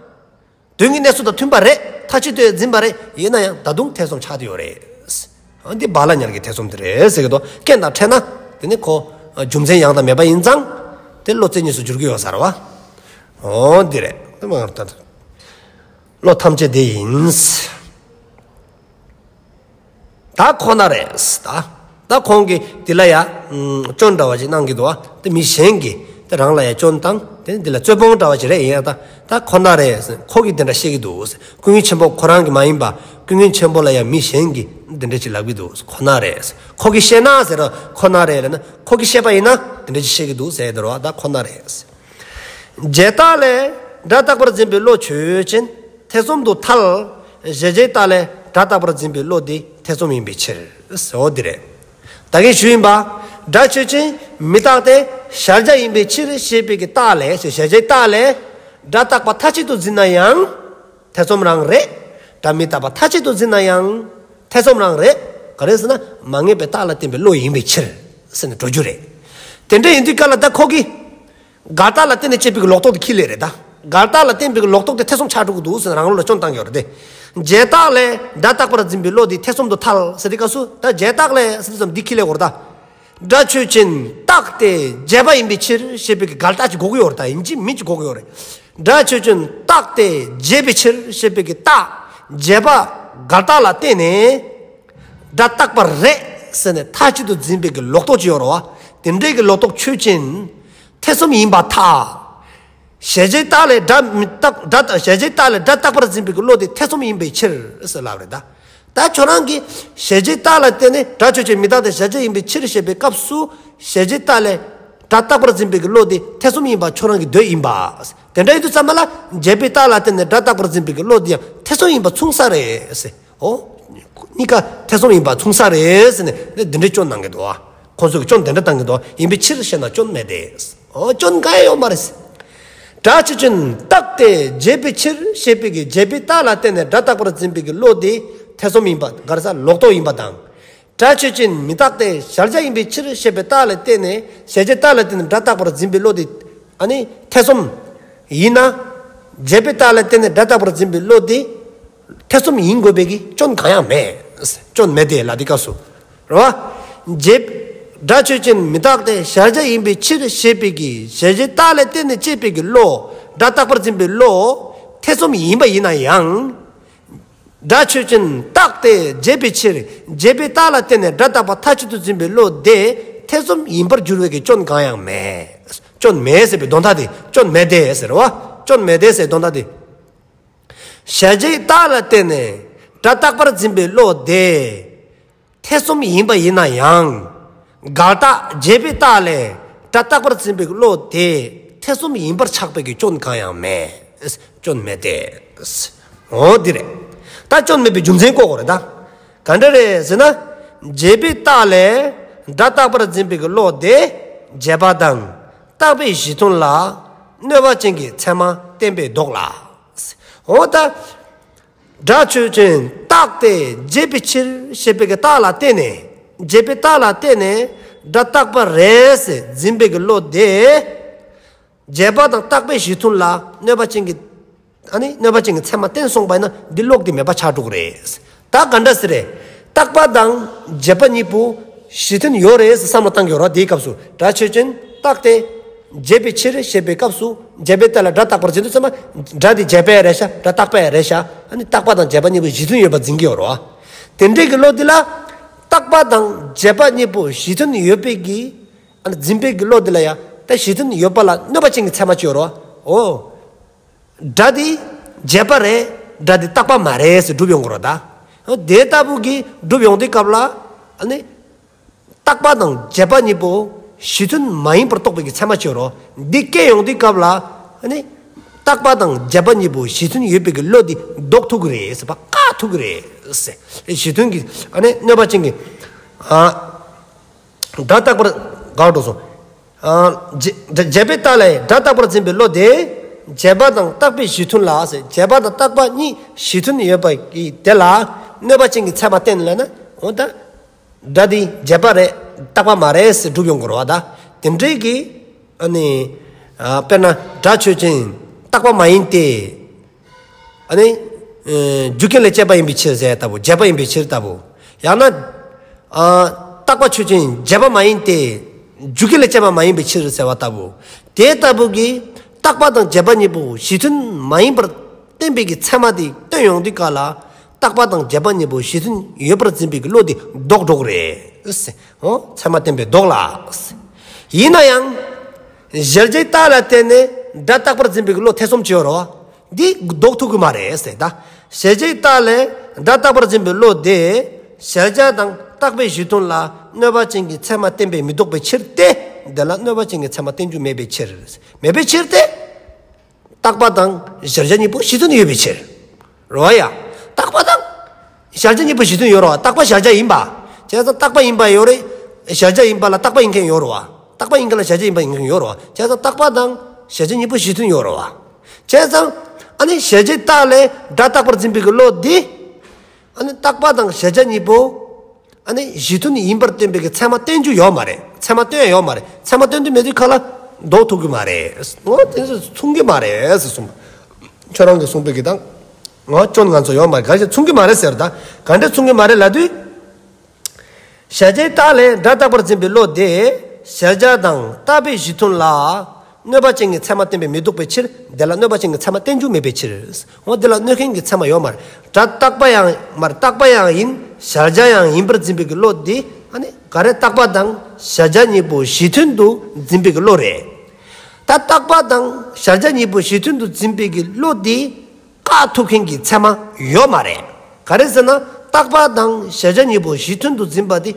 དོན་གྱི་གནས་ཚུལ་དང་མཐུན་པ་རེད། མཐའ་གཅིག་ཏུ་འཛིན་པ་རེད། ཡིན་ན་ཡང་ད་དུང་ཐེ་ཚོམ་ཆགས་ཏེ་ཡོད་རེད། འདི་བག་ལ་ཉལ་གྱི་ཐེ་ཚོམ་དེ་རེད་ཟེར་གྱི་འདུག་རྐྱེན་དང་ཕྲད་ན་དེ་ནི་ཁོ་རྒྱུ་མཚན་ཡང་དག་མེད་པ་ཡིན་ཙང་དེ་བློ་རྩེ་གཉིས་སུ་འགྱུར་གྱི་ཡོད་ས་རེད་བ། འོ་འདི་རེད། དེ་མ་ད་བློ་ཐམས་ཅད་དེ་ཡིན། ད་ཁོ་ན་རེད། ད་ད་ཁོང་གིས་འདི་ལ་ཡ་སྐྱོན་འདྲ་བ་ཅིག་གནང་གི་འདུག་བ། དེ་མི་གཞན་གྱིས་དེ་རང་ལ་ཡ་སྐྱོན་བཏང་། དེ་ནི་འདི་ལ་རྩོད་སྤོང་འདྲ་བ་ཅིག་རེད། ཡིན་ཡང་ད་ད་ཁོ་ན་རེད། ཁོ་གིས་དེ་འདྲ་བཤད་ཀྱི་འདུག་ཀུན་མཁྱེན་ཆེན་པོ་ཁོ་རང་གིས་མ་ཡིན་པ་ཀུན་མཁྱེན་ཆེན་པོ་ལ་ཡ་མི་གཞན་གྱིས་དེ་འདྲ་ཅིག་ལབ་ཀྱི་འདུག་ཁོ་ན་རེད། ཁོ་གིས་བཤད་ན་ཟེར་ར་ཁོ་ན་རེད་ལབ་ན་ཁོ་གིས་བཤད་པ་ཡིན་ན་དེ་འདྲ་ཅིག་བཤད་ཀྱི་འདུག་ཟེར་དེ་རེད་བ། ད་ཁོ་ན་རེད། བྱས་རྟགས་ལས་སྒྲ་རྟག་པར་འཛིན་པའི་བློ་ཆོས་ཅན། ཐེ་ཚོམ་དུ་ཐལ། གཞལ་བྱའི་རྟགས་ལས་སྒྲ་རྟག་པར་འཛིན་པའི་བློ་དེ་ཐེ་ཚོམ་ཡིན་པའི་ཕྱིར། འོ་འདི་རེད། ད་གིན་ཞུས་ཡིན་པ། སྒྲ་ཆོས་ཅན་མི་རྟག་སྟེ་གཞལ་བྱ་ཡིན་པའི་ཕྱིར་ཞེས་པའི་གི་རྟགས་ལས་གཞལ་བྱའི་རྟགས་ལས་སྒྲ་རྟག་པ་མཐའ་གཅིག་ཏུ་འཛིན་ན་ཡང་ཐེ་ཚོམ་རང་རེད། སྒྲ་མི་རྟག་པ་མཐའ་གཅིག་ཏུ་འཛིན་ན་ཡང་ཐེ་ཚོམ་རང་རེད། ག་རེ་ཟེར་ན་མ་ངེས་པའི་རྟགས་ལ་བརྟེན་པའི་བློ་ཡིན་པའི་ཕྱིར་ཟེར་ནས་འགྲོ་རྒྱུ་རེད། དེ་འདྲ་ཡིན་དུས་ག་ལ་ད་ཁོ་གིས། འགལ་རྟགས་ལ་བརྟེན་ནས་སྐྱེས་པའི་ལོག་རྟོག་དེ་ཁྱི་ལས་རེད་ད། འགལ་རྟགས་ལ་བརྟེན་པའི་ལོག་རྟོག་དེ་ཐེ་ཚོམ་ཆགས་འགྲོ་གི་འདུག་ཟེར་ནས་རང་ལུགས་ལ་སྐྱོན་བཏང་གི་ཡོད་རེད་དེ། བྱས་རྟགས་ལས་སྒྲ་རྟག་པར་འཛིན་པའི་བློ་དེ་ཐེ་ཚོམ་དུ་ཐལ་ཟེར་དུས་སྐབས་སུ་ད་བྱས་རྟགས་ལས་ཟེར་དུས་ཙམ་འདི་ཁྱི་ལས་གོ་རེད་ད། སྒྲ་ཆོས་ཅན་རྟག་སྟེ་བྱས་པ་ཡིན་པའི་ཕྱིར་ཞེས་པའི་གི་འགལ་རྟགས་ཅིག་དགོས་ཀྱི་ཡོད་རེད་ད། ཡིན་གཅིག་མིན་གཅིག་དགོས་ཀྱི་ཡོད་རེད། སྒྲ་ཆོས་ཅན་རྟག་སྟེ་བྱས་པའི་ཕྱིར་ཞེས་པའི་གི་རྟགས་བྱས་པ་འགལ་རྟགས་ལ་བརྟེན་ནས། སྒྲ་རྟག་པ་རེད་ཟེར་ནས་མཐའ་གཅིག་ཏུ་འཛིན་པའི་གི་ལོག་རྟོག་ཅིག་ཡོད་རེད་བ། དེ་འདྲའི་གི་ལོག་རྟོག་ཆོས་ཅན། ཐེ་ཚོམ་ཡིན་པར་ཐལ། གཞལ་བྱའི་རྟགས་ལས་སྒྲ་མི་རྟག་སྒྲ་གཞལ་བྱའི་རྟགས་ལས་སྒྲ་རྟག་པར་འཛིན་པའི་གི་བློ་དེ་ཐེ་ཚོམ་ཡིན་པའི་ཕྱིར་ཟེར་ལབ་རེད་ད། ད་ཁྱོད་རང་གིས་གཞལ་བྱའི་རྟགས་ལ་བརྟེན་ནས་སྒྲ་ཆོས་ཅན་མི་རྟག་སྟེ་གཞལ་བྱ་ཡིན་པའི་ཕྱིར་ཞེས་པའི་སྐབས་སུ་གཞལ་བྱའི་རྟགས་ལས་སྒྲ་རྟག་པར་འཛིན་པའི་གི་བློ་དེ་ཐེ་ཚོམ་ཡིན་པ་ཁྱོད་རང་གི་འདོད་ཡིན་པ། དེ་འདྲ་ཡིན་དུས་ཙམ་པ་ལ་བྱས་པའི་རྟགས་ལ་བརྟེན་ནས་སྒྲ་རྟག་པར་འཛིན་པའི་གི་བློ་དེ་ཡང་ཐེ་ཚོམ་ཡིན་པ་མཚུངས་ས་རེད་ཟེར། ཨོ། གཉིས་ཀ་ཐེ་ཚོམ་ཡིན་པ་མཚུངས་ས་རེད་ཟེར་ནས་འདི་འདྲའི་སྐྱོན་གནང་གི་འདུག་ཨ། ཁོང་ཚོས་སྐྱོན་དེ་འདྲ་བཏང་གི་འདུག་ཨ། ཡིན་པའི་ཕྱིར་ཞེ་ན་སྐྱོན་མེད་དེ། ཨོ་སྐྱོན་གང་ཡང་ཡོད་མ་རེད། སྒྲ་ཆོས་ཅན་རྟག་སྟེ་བྱས་པའི་ཕྱིར་ཞེས་པའི་གི་བྱས་པའི་རྟགས་ལ་བརྟེན་ནས་སྒྲ་རྟག་པར་འཛིན་པའི་གི་བློ་དེ་ཐེ་ཚོམ་ཡིན་པ་ག་རེ་ཟ་ལོག་རྟོག་ཡིན་པ་དང་། སྒྲ་ཆོས་ཅན་མི་རྟག་སྟེ་གཞལ་བྱ་ཡིན་པའི་ཕྱིར་ཞེས་པའི་རྟགས་ལ་བརྟེན་ནས་གཞལ་བྱའི་རྟགས་ལ་བརྟེན་ནས་སྒྲ་རྟག་པར་འཛིན་པའི་བློ་དེ་ཨ་ནི་ཐེ་ཚོམ་ཡིན་ན། བྱས་པའི་རྟགས་ལ་བརྟེན་ནས་སྒྲ་རྟག་པར་འཛིན་པའི་བློ་དེ་ཐེ་ཚོམ་ཡིན་དགོས་པའི་གི་སྐྱོན་གང་ཡང་མེད། སྐྱོན་མེད་དེ་ལ་དེ་སྐབས་སུ། རེད་བ། བྱས། སྒྲ་ཆོས་ཅན་མི་རྟག་སྟེ་གཞལ་བྱ་ཡིན་པའི་ཕྱིར་ཞེས་པའི་གི་གཞལ་བྱའི་རྟགས་ལ་བརྟེན་ནས་སྐྱེས་པའི་གི་བློ། སྒྲ་རྟག་པར་འཛིན་པའི་བློ། ཐེ་ཚོམ་ཡིན་པ་ཡིན་ན་ཡང་། སྒྲ་ཆོས་ཅན་རྟག་སྟེ་བྱས་པའི་ཕྱིར། བྱས་པའི་རྟགས་ལ་བརྟེན་ནས་སྒྲ་རྟག་པ་མཐའ་གཅིག་ཏུ་འཛིན་པའི་བློ་དེ་ཐེ་ཚོམ་ཡིན་པར་འགྱུར་བའི་གི་སྐྱོན་གང་ཡང་མེད། སྐྱོན་མེད་ཟེར་བའི་དོན་དག་དེ་སྐྱོན་མེད་དེ་ཟེར་བ། སྐྱོན་མེད་དེ་ཟེར་དོན་དག་དེ། གཞལ་བྱའི་རྟགས་ལ་བརྟེན་ནས་སྒྲ་རྟག་པར་འཛིན་པའི་བློ་དེ་ཐེ་ཚོམ་ཡིན་པ་ཡིན་ན་ཡང་། འགལ་རྟགས་བྱས་པའི་རྟགས་ལས་སྒྲ་རྟག་པར་འཛིན་པའི་བློ་དེ་ཐེ་ཚོམ་ཡིན་པར་ཆགས་པའི་གི་སྐྱོན་གང་ཡང་མེད། སྐྱོན་མེད་དེ། འོ་འདི་རེད། ད་སྐྱོན་མེད་པའི་རྒྱུ་མཚན་བཀོད་དགོས་རེད་ད། ག་འདྲ་རེད་ཟེར་ན། བྱས་པའི་རྟགས་ལས་སྒྲ་རྟག་པར་འཛིན་པའི་གི་བློ་དེ་བྱས་པ་དང་རྟག་པའི་གཞི་མཐུན་ལ་གནོད་པ་ཅན་གྱི་ཚད་མ་བསྟན་པས་ལྡོག་ལ། འོ་ད། སྒྲ་ཆོས་ཅན་རྟག་སྟེ་བྱས་པའི་ཕྱིར་ཞེས་པའི་གི་རྟགས་ལ་བརྟེན་ནས། བྱས་པའི་རྟགས་ལ་བརྟེན་ནས་སྒྲ་རྟག་པ་རེད་ཟེར་འཛིན་པའི་གི་བློ་དེ། བྱས་པ་དང་རྟག་པའི་གཞི་མཐུན་ལ་གནོད་པ་ཅན་གྱི། ཨ་ནི་གནོད་པ་ཅན་གྱི་ཚད་མ་བསྟན་སོང་པ་ཡིན་ན་འདི་ལོག་སྟེ་མེད་པ་ཆགས་འགྲོ་གི་རེད། ད་ག་འདྲ་ཟེར་རེད། རྟག་པ་དང་བྱས་པ་གཉིས་པོ་གཞི་མཐུན་ཡོད་རེད་ཟེར་བསམ་བློ་བཏང་གི་ཡོད་རེད། དེའི་སྐབས་སུ་སྒྲ་ཆོས་ཅན་རྟག་སྟེ་བྱས་པའི་ཕྱིར་ཞེས་པའི་སྐབས་སུ་བྱས་པའི་རྟགས་ལ་སྒྲ་རྟག་པར་འཛིན་དུས་ཙམ་པ་སྒྲ་དེ་བྱས་པ་རེད་ཤག་སྒྲ་རྟག་པ་རེད་ཤག་ཨ་ནི་རྟག་པ་དང་བྱས་པ་གཉིས་པོ་གཞི་མཐུན་ཡོད་པ་འཛིན་གྱི་ཡོད་རེད་བ། དེ་འདྲའི་གི་བློ་འདི་ལ་རྟག་པ་དང་བྱས་པ་གཉིས་པོ་གཞི་མཐུན་ཡོད་པའི་གི་ཨ་ནི་འཛིན་པའི་གི་བློ་འདི་ལ་ཡང་ད་གཞི་མཐུན་ཡོད་པ་ལ་གནོད་པ་ཅན་གྱི་ཚད་མ་ཅིག་ཡོད་རེད་བ། འོ། སྒྲ་འདི་བྱས་པ་རེད། སྒྲ་འདི་རྟག་པ་མ་རེད་ཟེར་སྒྲུབ་ཡོང་གི་རེད་ད། དེ་ལྟ་བུ་གི་སྒྲུབ་ཡོང་དུས་སྐབས་ལ་ཨ་ནི་རྟག་པ་དང་བྱས་པ་གཉིས་པོ་གཞི་མཐུན་མ་ཡིན་པར་རྟོགས་པའི་གི་ཚད་མ་ཅིག་ཡོད་རེད། འདི་སྐྱེ་ཡོང་དུས་སྐབས་ལ་ཨ་ནི་ རྟག་པ་དང་བྱས་པ་གཉིས་པོ་གཞི་མཐུན་ཡོད་པའི་གི་བློ་དེ་ལྡོག་ཐུབ་ཀྱི་རེད་ཟེར་བ། བཀག་ཐུབ་ཀྱི་རེད་ཟེར། གཞི་མཐུན་གྱི་ཨ་ནི་གནོད་པ་ཅན་གྱི་ཨ་སྒྲ་རྟག་པར་དགག་འགྲོ་སོང་། ཨ་བྱས་བྱས་པའི་རྟགས་ལས་སྒྲ་རྟག་པར་འཛིན་པའི་བློ་དེ། བྱས་པ་དང་རྟག་པའི་གཞི་མཐུན་ལ་ཟེར། བྱས་པ་དང་རྟག་པ་གཉིས་གཞི་མཐུན་ཡོད་པ་གི་དེ་ལ་གནོད་པ་ཅན་གྱི་ཚད་མ་བསྟན་ལབ་ན། འོ་ད་སྒྲ་འདི་བྱས་པ་རེད། རྟག་པ་མ་རེད་ཟེར་སྒྲུབ་ཡོང་དགོས་རེད་བ། ད་དེ་འདྲའི་གི་ཨ་ནི་ཨ་དཔེར་ན་སྒྲ་ཆོས་ཅན། རྟག་པ་མ་ཡིན་ཏེ། ཨ་ནི་ཨ་རྒྱུ་རྐྱེན་ལས་སྐྱེས་པ་ཡིན་པའི་ཕྱིར་ཟེར་ལྟ་བུ། བྱས་པ་ཡིན་པའི་ཕྱིར་ལྟ་བུ། ཡང་ན་ཨ་རྟག་པ་ཆོས་ཅན། བྱས་པ་མ་ཡིན་ཏེ། རྒྱུ་རྐྱེན་ལས་སྐྱེས་པ་མ་ཡིན་པའི་ཕྱིར་ཟེར་བ་ལྟ་བུ། དེ་ལྟ་བུ་གི་རྟག་པ་དང་བྱས་པ་གཉིས་པོ་གཞི་མཐུན་མ་ཡིན་པར་བསྟན་པའི་གི་ཚད་མ་དེ་བསྟན་ཡོང་དུས་སྐབས་ལ། རྟག་པ་དང་བྱས་པ་གཉིས་པོ་གཞི་མཐུན་ཡོད་པར་འཛིན་པའི་གི་བློ་དེ་ལྡོག་འགྲོ་གི་རེད། འོ་ཚད་མ་བསྟན་པས་ལྡོག་ལ། ཡིན་ན་ཡང་གཞལ་བྱའི་རྟགས་ལ་བརྟེན་ནས་སྒྲ་རྟག་པར་འཛིན་པའི་གི་བློ་ཐེ་ཚོམ་ཅིག་ཡོད་རེད་བ། འདི་ལྡོག་ཐུབ་ཀྱི་མ་རེད་ཟེར། ད་གཞལ་བྱའི་རྟགས་ལས་སྒྲ་རྟག་པར་འཛིན་པའི་བློ་དེ་གཞལ་བྱ་དང་རྟག་པའི་གཞི་མཐུན་ལ་གནོད་པ་ཅན་གྱི་ཚད་མ་བསྟན་པས་མི་ལྡོག་པའི་ཕྱིར་ཏེ། དེ་ལ་གནོད་པ་ཅན་གྱི་ཚད་མ་བསྟན་རྒྱུ་མེད་པའི་ཕྱིར། མེད་པའི་ཕྱིར་ཏེ། རྟག་པ་དང་གཞལ་བྱ་གཉིས་པོ་གཞི་མཐུན་ཡོད་པའི་ཕྱིར། རེད་བ་ཡ། རྟག་པ་དང་གཞལ་བྱ་གཉིས་པོ་གཞི་མཐུན་ཡོད་རེད་བ། རྟག་པ་གཞལ་བྱ་ཡིན་པ། བྱས་ཙང་རྟག་པ་ཡིན་པ་ཡོད་རེད། གཞལ་བྱ་ཡིན་པ་ལ་རྟག་པ་ཡིན་མཁན་ཡོད་རེད་བ། རྟག་པ་ཡིན་མཁན་ལ་གཞལ་བྱ་ཡིན་པ་ཡིན་མཁན་ཡོད་རེད་བ། བྱས་ཙང་རྟག་པ་དང་གཞལ་བྱ་གཉིས་པོ་གཞི་མཐུན་ཡོད་རེད་བ། བྱས་ཙང་ཨ་ནི་གཞལ་བྱའི་རྟགས་ལས་སྒྲ་རྟག་པར་འཛིན་པའི་གི་བློ་འདི། ཨ་ནི་རྟག་པ་དང་གཞལ་བྱ་གཉིས་པོ་ཨ་ནི་གཞི་མཐུན་ཡིན་པར་བསྟན་པའི་གི་ཚད་མ་བསྟན་རྒྱུ་ཡོད་མ་རེད། ཚད་མ་བསྟན་ཡ་ཡོད་མ་རེད། ཚད་མ་བསྟན་རྒྱུ་མེད་དུས་སྐབས་ལ་ལྡོག་ཐུབ་ཀྱི་མ་རེད། འོ་དེ་ཚོ་མཚུངས་ཀྱི་མ་རེད་ཟེར་གསུངས་པ། ཁྱོད་རང་གིས་གསུངས་པའི་གི་དང་། འོ་སྐྱོན་ང་ཚོ་ཡོད་མ་རེད། ག་རེ་མཚུངས་ཀྱི་མ་རེད་ཟེར། ད་ག་འདྲ་མཚུངས་ཀྱི་མ་རེད་ལབ་དུས། གཞལ་བྱའི་རྟགས་ལས་སྒྲ་རྟག་པར་འཛིན་པའི་བློ་དེ་གཞལ་བྱ་དང་རྟག་པའི་གཞི་མཐུན་ལ་གནོད་པ་ཅན་གྱི་ཚད་མ་བསྟན་པས་མི་ལྡོག་པའི་ཕྱིར། དེ་ལ་གནོད་པ་ཅན་གྱི་ཚད་མ་བསྟན་རྒྱུ་མེད་པའི་ཕྱིར། འོ་དེ་ལ་གནོད་མཁན་གྱི་ཚད་མ་ཡོད་མ་རེད། སྒྲ་རྟག་པ་ཡང་མ་རེད། རྟག་པ་ཡང་ཡིན། གཞལ་བྱ་ཡང་ཡིན་པར་འཛིན་པའི་གི་བློ་འདི་ཨ་ནི་ག་རེ། རྟག་པ་དང་གཞལ་བྱ་གཉིས་པོ་གཞི་མཐུན་དུ་འཛིན་པའི་གི་བློ་རེད། ད་རྟག་པ་དང་གཞལ་བྱ་གཉིས་པོ་གཞི་མཐུན་དུ་འཛིན་པའི་གི་བློ་འདི་བཀག་ཐུབ་མཁན་གྱི་ཚད་མ་ཡོད་མ་རེད། ག་རེ་ཟེར་ན། རྟག་པ་དང་གཞལ་བྱ་གཉིས་པོ་གཞི་མཐུན་དུ་འཛིན་པ་འདི་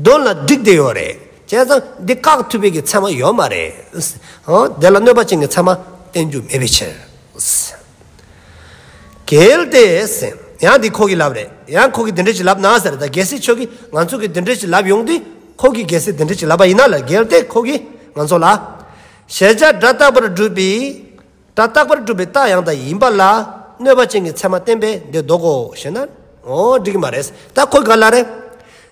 དོན་ལ་འགྲིག་བསྡད་ཡོད་རེད། བྱས་ཙང་འདི་བཀག་ཐུབ་པའི་གི་ཚད་མ་ཡོད་མ་རེད། འོ་དེ་ལ་གནོད་པ་ཅན་གྱི་ཚད་མ་བསྟན་རྒྱུ་མེད་པའི་ཕྱིར། གལ་ཏེ་ཟེར། ཡང་འདི་ཁོ་གིས་ལབ་རེད། ཡང་ཁོ་གིས་འདི་འདྲ་ཞིག་ལབ་ན་ཟེར། ད་གལ་སྲིད་ཁྱོད་ཀྱིས་ང་ཚོ་གིས་འདི་འདྲ་ཞིག་ལབ་ཡོང་དུས། ཁོ་གིས་གལ་སྲིད་འདི་འདྲ་ཞིག་ལབ་པ་ཡིན་ན་ལ། གལ་ཏེ་ཁོ་གིས་ང་ཚོ་ལ། གཞལ་བྱ་སྒྲ་རྟག་པར་སྒྲུབ་པའི། སྒྲ་རྟག་པར་སྒྲུབ་པའི་རྟགས་ཡང་དག་ཡིན་པ་ལ་གནོད་པ་ཅན་གྱི་ཚད་མ་བསྟན་པས་འདི་ལྡོག་གོ་ཞེ་ན། འོ་འགྲིག་གི་མ་རེད། ད་ཁོ་ག་ལ་རེད།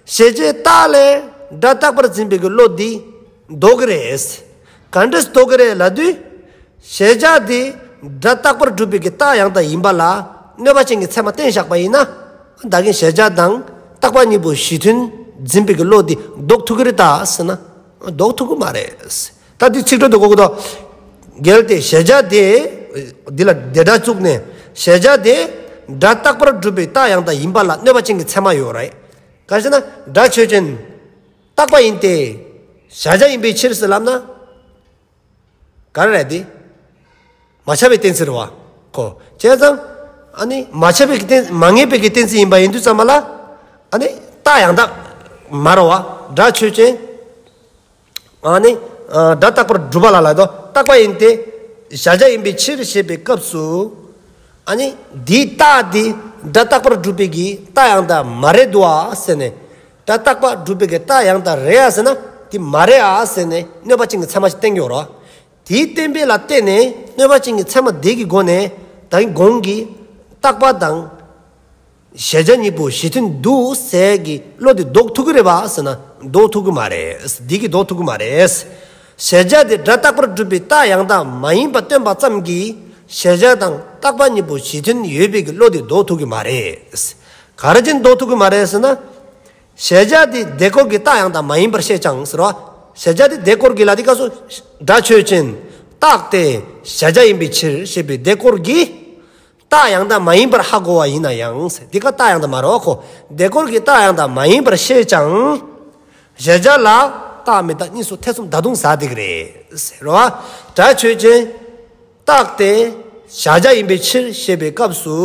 གཞལ་བྱའི་རྟགས་ལས་སྒྲ་རྟག་པར་འཛིན་པའི་གི་བློ་འདི་ལྡོག་གི་རེད། ག་འདྲས་ལྡོག་གི་རེད་ལབ་དུས། གཞལ་བྱ་འདི་སྒྲ་རྟག་པར་སྒྲུབ་པའི་གི་རྟགས་ཡང་དག་ཡིན་པ་ལ་གནོད་པ་ཅན་གྱི་ཚད་མ་བསྟན་བཞག་པ་ཡིན་ན། ད་གིན་གཞལ་བྱ་དང་རྟག་པ་གཉིས་པོ་གཞི་མཐུན་འཛིན་པའི་གི་བློ་འདི་ལྡོག་ཐུབ་ཀྱི་རེད་ད་ཟེར་ན། ལྡོག་ཐུབ་ཀྱི་མ་རེད། ད་འདི་ཚིག་གྲོགས་དེ་གོ་གི་འདུག་གལ་ཏེ་གཞལ་བྱ་དེ། འདི་ལ་དེ་སྒྲ་བཙུགས་ནས། གཞལ་བྱ་དེ་སྒྲ་རྟག་པར་སྒྲུབ་པའི་རྟགས་ཡང་དག་ཡིན་པ་ལ་གནོད་པ་ཅན་གྱི་ཚད་མ་ཡོད་རེད། ག་ཞེ་ན། སྒྲ་ཆོས་ཅན། རྟག་པ་ཡིན་ཏེ། གཞལ་བྱ་ཡིན་པའི་ཕྱིར་ཟེར་ལབ་ན། ག་རེ་རེད་དེ། མ་ཁྱབ་པའི་གཏན་ཚིགས་རེད་བ། ཁོ། བྱས་ཙང་། ཨ་ནི་མ་ཁྱབ་པའི་གཏན། མ་ངེས་པའི་གི་གཏན་ཚིགས་ཡིན་པ་ཡིན་དུས་ཙམ་པ་ལ། ཨ་ནི་རྟགས་ཡང་དག་མ་རེད་བ། སྒྲ་ཆོས་ཅན། ཨ་ནི་ཨ་སྒྲ་རྟག་པར་སྒྲུབ་པ་ལ་ལ་དོ། རྟག་པ་ཡིན་ཏེ། གཞལ་བྱ་ཡིན་པའི་ཕྱིར་ཞེས་པའི་སྐབས་སུ། ཨ་ནི་འདིའི་རྟགས་འདི་སྒྲ་རྟག་པར་སྒྲུབ་པའི་གི་རྟགས་ཡང་དག་མ་རེད་འདུག་ཨ་ཟེར་ནས། སྒྲ་རྟག་པར་སྒྲུབ་པའི་གི་རྟགས་ཡང་དག་རེད་ཨ་ཟེར་ན། དེ་མ་རེད་ཨ་ཟེར་ནས་གནོད་པ་ཅན་གྱི་ཚད་མ་ཞིག་བསྟན་གྱི་ཡོད་རེད། དེའི་བསྟན་པ་ལ་བརྟེན་ནས་གནོད་པ་ཅན་གྱི་ཚད་མ་དེ་གི་སྒོ་ནས། ད་གིན་གོང་གི་རྟག་པ་དང་གཞལ་བྱ་གཉིས་པོ་གཞི་མཐུན་འདུག་ཟེར་གྱི་བློ་དེ་ལྡོག་ཐུབ་ཀྱི་རེད་པ་ཟེར་ན། ལྡོག་ཐུབ་ཀྱི་མ་རེད། འདི་གིས་ལྡོག་ཐུབ་ཀྱི་མ་རེད། གཞལ་བྱ་དེ་སྒྲ་རྟག་པར་སྒྲུབ་པའི་རྟགས་ཡང་དག་མ་ཡིན་པ་སྟོན་པ་ཙམ་གྱིས་གཞལ་བྱ་དང་རྟག་པ་གཉིས་པོ་གཞི་མཐུན་ཡོད་པའི་གི་བློ་དེ་ལྡོག་ཐུབ་ཀྱི་མ་རེད། ག་རེ་བྱས་ནས་ལྡོག་ཐུབ་ཀྱི་མ་རེད་ཟེར་ན། གཞལ་བྱ་དེ་དེ་སྐོར་གྱི་རྟགས་ཡང་དག་མ་ཡིན་པར་ཤེས་ཀྱང་ཟེར་བ། གཞལ་བྱ་དེ་དེ་སྐོར་གྱི་ལ་དེ་སྐབས་སུ་སྒྲ་ཆོས་ཅན། རྟག་སྟེ་གཞལ་བྱ་ཡིན་པའི་ཕྱིར་ཞེས་པའི་དེ་སྐོར་གྱི་རྟགས་ཡང་དག་མ་ཡིན་པར་ཧ་གོ་བ་ཡིན་ན་ཡང་ཟེར། དེ་ཀ་རྟགས་ཡང་དག་མ་རེད་བ་ཁོ། དེ་སྐོར་གྱི་རྟགས་ཡང་དག་མ་ཡིན་པར་ཤེས་ཀྱང་། གཞལ་བྱ་ལ་རྟག་མི་རྟག་གཉིས་སུ་ཐེ་ཚོམ་ད་དུང་ཟ་བསྡད་ཀྱི་རེད་ཟེར་བ། སྒྲ་ཆོས་ཅན། རྟག་སྟེ་གཞལ་བྱ་ཡིན་པའི་ཕྱིར་ཞེས་པའི་སྐབས་སུ།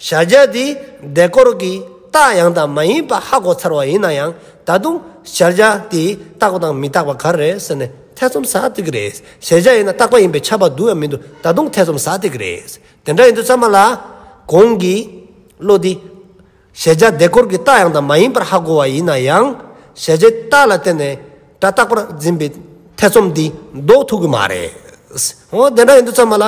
གཞལ་བྱ་དེ་དེ་སྐོར་གྱི་རྟགས་ཡང་དག་མ་ཡིན་པ་ཧ་གོ་ཚར་བ་ཡིན་ན་ཡང་ ད་དུང་གཞལ་བྱ་དེ་རྟག་པ་དང་མི་རྟག་པ་ག་རེ་རེད་ཟེར་ནས་ཐེ་ཚོམ་ཟ་སྡོད་ཀྱི་རེད། གཞལ་བྱ་ཡིན་ན་རྟག་པ་ཡིན་པས་ཁྱབ་པ་འདུག་ཡང་མི་འདུག་ད་དུང་ཐེ་ཚོམ་ཟ་སྡོད་ཀྱི་རེད། དེ་འདྲ་ཡིན་དུས་ཙམ་པ་ལ་གོང་གི་བློ་དེ་གཞལ་བྱ་དེ་སྐོར་གྱི་རྟགས་ཡང་དག་མ་ཡིན་པར་ཧ་གོ་བ་ཡིན་ན་ཡང་གཞལ་བྱའི་རྟགས་ལ་བརྟེན་ནས་སྒྲ་རྟག་པར་འཛིན་པའི་ཐེ་ཚོམ་འདི་ཟློག་ཐུབ་ཀྱི་མ་རེད། འོ་དེ་འདྲ་ཡིན་དུས་ཙམ་པ་ལ།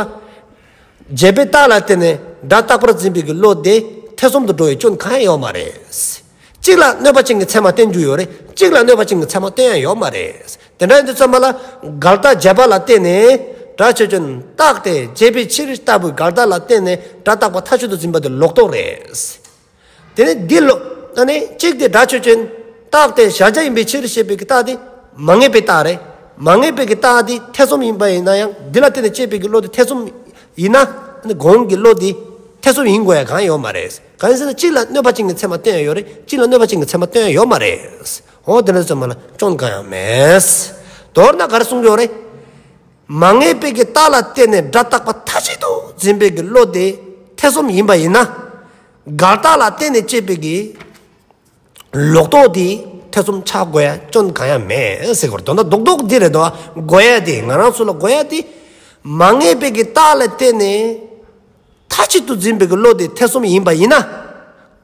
བྱས་པའི་རྟགས་ལ་བརྟེན་ནས་སྒྲ་རྟག་པར་འཛིན་པའི་གི་བློ་དེ་ཐེ་ཚོམ་དུ་འགྲོ་བའི་སྐྱོན་གང་ཡང་ཡོད་མ་རེད། གཅིག་ལ་གནོད་པ་ཅན་གྱི་ཚད་མ་བསྟན་རྒྱུ་ཡོད་རེད། གཅིག་ལ་གནོད་པ་ཅན་གྱི་ཚད་མ་བསྟན་ཡང་ཡོད་མ་རེད། དེ་འདྲ་ཡིན་དུས་ཙམ་པ་ལ་འགལ་རྟགས་བྱས་པ་ལ་བརྟེན་ནས་སྒྲ་ཆོས་ཅན་རྟག་སྟེ་བྱས་པའི་ཕྱིར་ལྟ་བུའི་འགལ་རྟགས་ལ་བརྟེན་ནས་སྒྲ་རྟག་པ་མཐའ་གཅིག་ཏུ་འཛིན་པ་དེ་ལོག་རྟོག་རེད། དེ་ནས་འདི་ལོ། ཨ་ནི་གཅིག་དེ་སྒྲ་ཆོས་ཅན། རྟག་སྟེ་གཞལ་བྱ་ཡིན་པའི་ཕྱིར་ཞེས་པའི་གི་རྟགས་དེ་མ་ངེས་པའི་རྟགས་རེད། མ་ངེས་པའི་གི་རྟགས་དེ་ཐེ་ཚོམ་ཡིན་པ་ཡིན་ན་ཡང་འདི་ལ་བརྟེན་ནས་སྐྱེས་པའི་གི་བློ་དེ་ཐེ་ཚོམ་ཡིན་ན། ཨ་ནི་གོང་གི་བློ་དེ་ཐེ་ཚོམ་ཡིན་དགོས་ཡ་གང་ཡོད་མ་རེད། གང་ཡིན་ཟེར་ན་གཅིག་ལ་གནོད་པ་ཅན་གྱི་ཚད་མ་བསྟན་ཡ་ཡོད་རེད། གཅིག་ལ་གནོད་པ་ཅན་གྱི་ཚད་མ་བསྟན་ཡ་ཡོད་མ་རེད། འོ་དེ་འདྲ་ཙམ་མ་ལ་སྐྱོན་གང་ཡང་མེད། མདོར་ན་ག་རེ་གསུང་གི་ཡོད་རེད། མ་ངེས་པའི་གི་རྟགས་ལ་བརྟེན་ནས་སྒྲ་རྟག་པ་མཐའ་གཅིག་ཏུ་འཛིན་པའི་གི་བློ་དེ་ཐེ་ཚོམ་ཡིན་པ་ཡིན་ན། འགལ་རྟགས་ལ་བརྟེན་ནས་སྐྱེས་པའི་གི་ལོག་རྟོག་དེ་ཐེ་ཚོམ་ཆགས་དགོས་ཡ་སྐྱོན་གང་ཡང་མེད་ཟེར་གི་རེད། དོན་དག་རྡོག་རྡོག་འདི་རེད་དོ། དགོས་ཡ་དེ་ང་རང་ཚོ་ལ་དགོས་ཡ་དེ། མ་ངེས་པའི་གི་རྟགས་ལ་བརྟེན་ནས་མཐའ་གཅིག་ཏུ་འཛིན་པའི་གི་བློ་དེ་ཐེ་ཚོམ་ཡིན་པ་ཡིན་ན།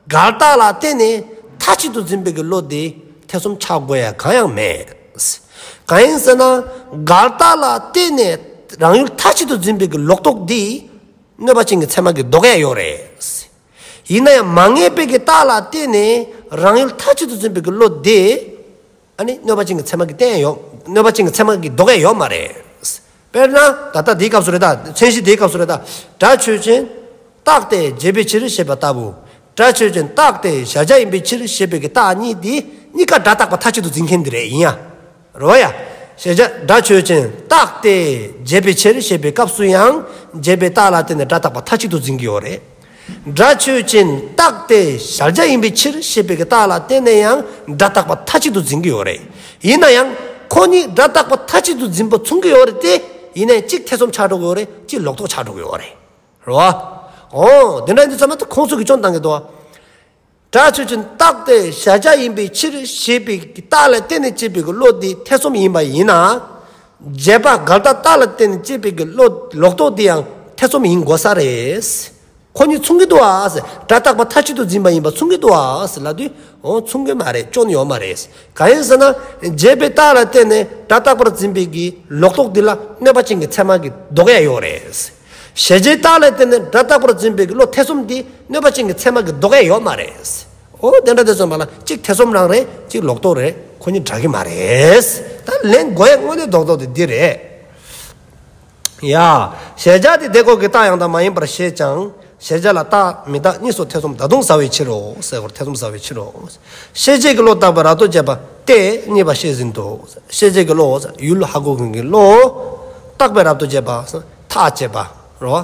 འགལ་རྟགས་ལ་བརྟེན་ནས་མཐའ་གཅིག་ཏུ་འཛིན་པའི་གི་བློ་དེ་ཐེ་ཚོམ་ཆགས་དགོས་ཡ་གང་ཡང་མེད། གང་ཡིན་ཟེར་ན། འགལ་རྟགས་ལ་བརྟེན་ནས་རང་ཡུལ་མཐའ་གཅིག་ཏུ་འཛིན་པའི་གི་ལོག་རྟོག་འདི་གནོད་པ་ཅན་གྱི་ཚད་མ་གིས་ལྡོག་ཡ་ཡོད་རེད། ཡིན་ན་ཡང་མ་ངེས་པའི་གི་རྟགས་ལ་བརྟེན་ནས་རང་ཡུལ་མཐའ་གཅིག་ཏུ་འཛིན་པའི་གི་བློ་དེ། ཨ་ནི་གནོད་པ་ཅན་གྱི་ཚད་མ་གིས་བསྟན་ཡོད། གནོད་པ་ཅན་གྱི་ཚད་མ་གིས་ལྡོག་ཡ་ཡོད་མ་རེད། དཔེར་ན་ད་ལྟ་འདིའི་སྐབས་སུ་རེད་ད། མཚན་གཞི་འདིའི་སྐབས་སུ་རེད་ད། སྒྲ་ཆོས་ཅན། རྟག་སྟེ་བྱས་པའི་ཕྱིར་ཞེས་པ་ལྟ་བུ། སྒྲ་ཆོས་ཅན་རྟག་སྟེ་གཞལ་བྱ་ཡིན་པའི་ཕྱིར་ཞེས་པའི་གི་རྟགས་གཉིས་འདི་གཉིས་ཀ་སྒྲ་རྟག་པ་མཐའ་གཅིག་ཏུ་འཛིན་མཁན་འདི་རེད་ཡིན་ཡ། རེད་བ་ཡ། གཞལ་བྱ་སྒྲ་ཆོས་ཅན་རྟག་སྟེ་བྱས་པའི་ཕྱིར་ཞེས་པའི་སྐབས་སུ་ཡང་བྱས་པའི་རྟགས་ལ་བརྟེན་ནས་སྒྲ་རྟག་པ་མཐའ་གཅིག་ཏུ་འཛིན་གྱི་ཡོད་རེད། སྒྲ་ཆོས་ཅན་རྟག་སྟེ་གཞལ་བྱ་ཡིན་པའི་ཕྱིར་ཞེས་པའི་གི་རྟགས་ལ་བརྟེན་ནས་ཡང་སྒྲ་རྟག་པ་མཐའ་གཅིག་ཏུ་འཛིན་གྱི་ཡོད་རེད། ཡིན་ན་ཡང་ཁོ་གཉིས་སྒྲ་རྟག་པ་མཐའ་གཅིག་ཏུ་འཛིན་པ་མཚུངས་ཀྱི་ཡོད་རེད་དེ། ཡིན་ནའི་གཅིག་ཐེ་ཚོམ་ཆགས་འགྲོ་གི་ཡོད་རེད། གཅིག་ལོག་རྟོག་ཆགས་འགྲོ་གི་ཡོད་རེད། རེད་བ། འོ། དེ་འདྲ་ཡིན་དུས་ཙམ་པ་ཁོང་ཚོ་གི་སྐྱོན་བཏང་གི་འདུག་བ། སྒྲ་ཆོས་ཅན་རྟག་སྟེ་གཞལ་བྱ་ཡིན་པའི་ཕྱིར་ཞེས་པའི་རྟགས་ལ་བརྟེན་ནས་སྐྱེས་པའི་གི་བློ་དེ་ཐེ་ཚོམ་ཡིན་པ་ཡིན་ན། བྱས་པ་འགལ་རྟགས་རྟགས་ལ་བརྟེན་ནས་སྐྱེས་པའི་གི་བློ་ལོག་རྟོག་དེ་ཡང་ཐེ་ཚོམ་ཡིན་དགོས་ས་རེད། ཁོ་གཉིས་མཚུངས་ཀྱི་འདུག་ཨ་ཟེར། སྒྲ་རྟག་པ་མཐའ་གཅིག་ཏུ་འཛིན་པ་ཡིན་པ་མཚུངས་ཀྱི་འདུག་ཨ་ཟེར་ལབ་དུས། འོ་མཚུངས་ཀྱི་མ་རེད། སྐྱོན་ཡོད་མ་རེད། གང་ཡིན་ཟེར་ན། བྱས་པའི་རྟགས་ལ་བརྟེན་ནས་སྒྲ་རྟག་པར་འཛིན་པའི་གི་ལོག་རྟོག་འདི་ལ་གནོད་པ་ཅན་གྱི་ཚད་མ་གིས་ལྡོག་ཡ་ཡོད་རེད། གཞལ་བྱའི་རྟགས་ལ་བརྟེན་ནས་སྒྲ་རྟག་པར་འཛིན་པའི་གི་བློ་ཐེ་ཚོམ་འདི་གནོད་པ་ཅན་གྱི་ཚད་མ་གིས་ལྡོག་ཡ་ཡོད་མ་རེད། འོ་དེ་འདྲ་དེ་ཚོ་མ་ལ་གཅིག་ཐེ་ཚོམ་རང་རེད། གཅིག་ལོག་རྟོག་རེད། ཁོ་གཉིས་འདྲ་གི་མ་རེད། ད་ལན་དགོས་ཡ་དངོས་གནས་རྡོག་རྡོག་དེ་འདི་རེད། ཡ། གཞལ་བྱ་དེ་དེ་སྐོར་གྱི་རྟགས་ཡང་དག་མ་ཡིན་པར་ཤེས་ཀྱང་། གཞལ་བྱ་ལ་རྟག་མི་རྟག་གཉིས་སུ་ཐེ་ཚོམ་ད་དུང་ཟ་བའི་ཕྱིར་རོ། ཟེར་བར་ཐེ་ཚོམ་ཟ་བའི་ཕྱིར་རོ། ཤེས་བྱེད་ཀྱི་བློ་བརྟག་པའི་རབ་ཏུ་བྱེད་པ་སྟེ་གཉིས་པ་བཤད་ཟིན་ཏོ། ཤེས་བྱེད་ཀྱི་བློ། ཡུལ་ཧ་གོ་མཁན་གྱི་བློ། བརྟག་པའི་རབ་ཏུ་བྱེད་པ། ཐག་བཅད་པ། རོ།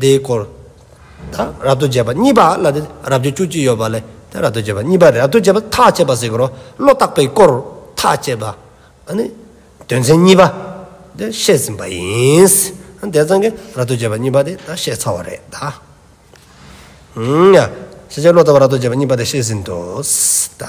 དེའི་སྐོར། ད་རབ་ཏུ་བྱེད་པ་གཉིས་པ་ལ་དེ་རབ་བྱེད་བཅུ་གཅིག་ཡོད་པ་ལས་དེ་རབ་ཏུ་བྱེད་པ་གཉིས་པ་རེད། རབ་ཏུ་བྱེད་པ་ཐག་བཅད་པ་ཟེར་གི་རོ། བློ་བརྟག་པའི་སྐོར་ཐག་བཅད་པ། ཨ་ནི། དོན་ཚན་གཉིས་པ། དེ་བཤད་ཟིན་པ་ཡིན། ཨ་དེ་ཙང་གི་རབ་ཏུ་བྱེད་པ་གཉིས་པ་དེ་ད་བཤད་ཚར་བ་རེད་ད། ཨུམ་ཡ། ཤེས་བྱེད་བློ་ལྟ་བུ་རབ་ཏུ་བྱེད་པ་གཉིས་པ་དེ་བཤད་ཟིན་ཏོ། ད།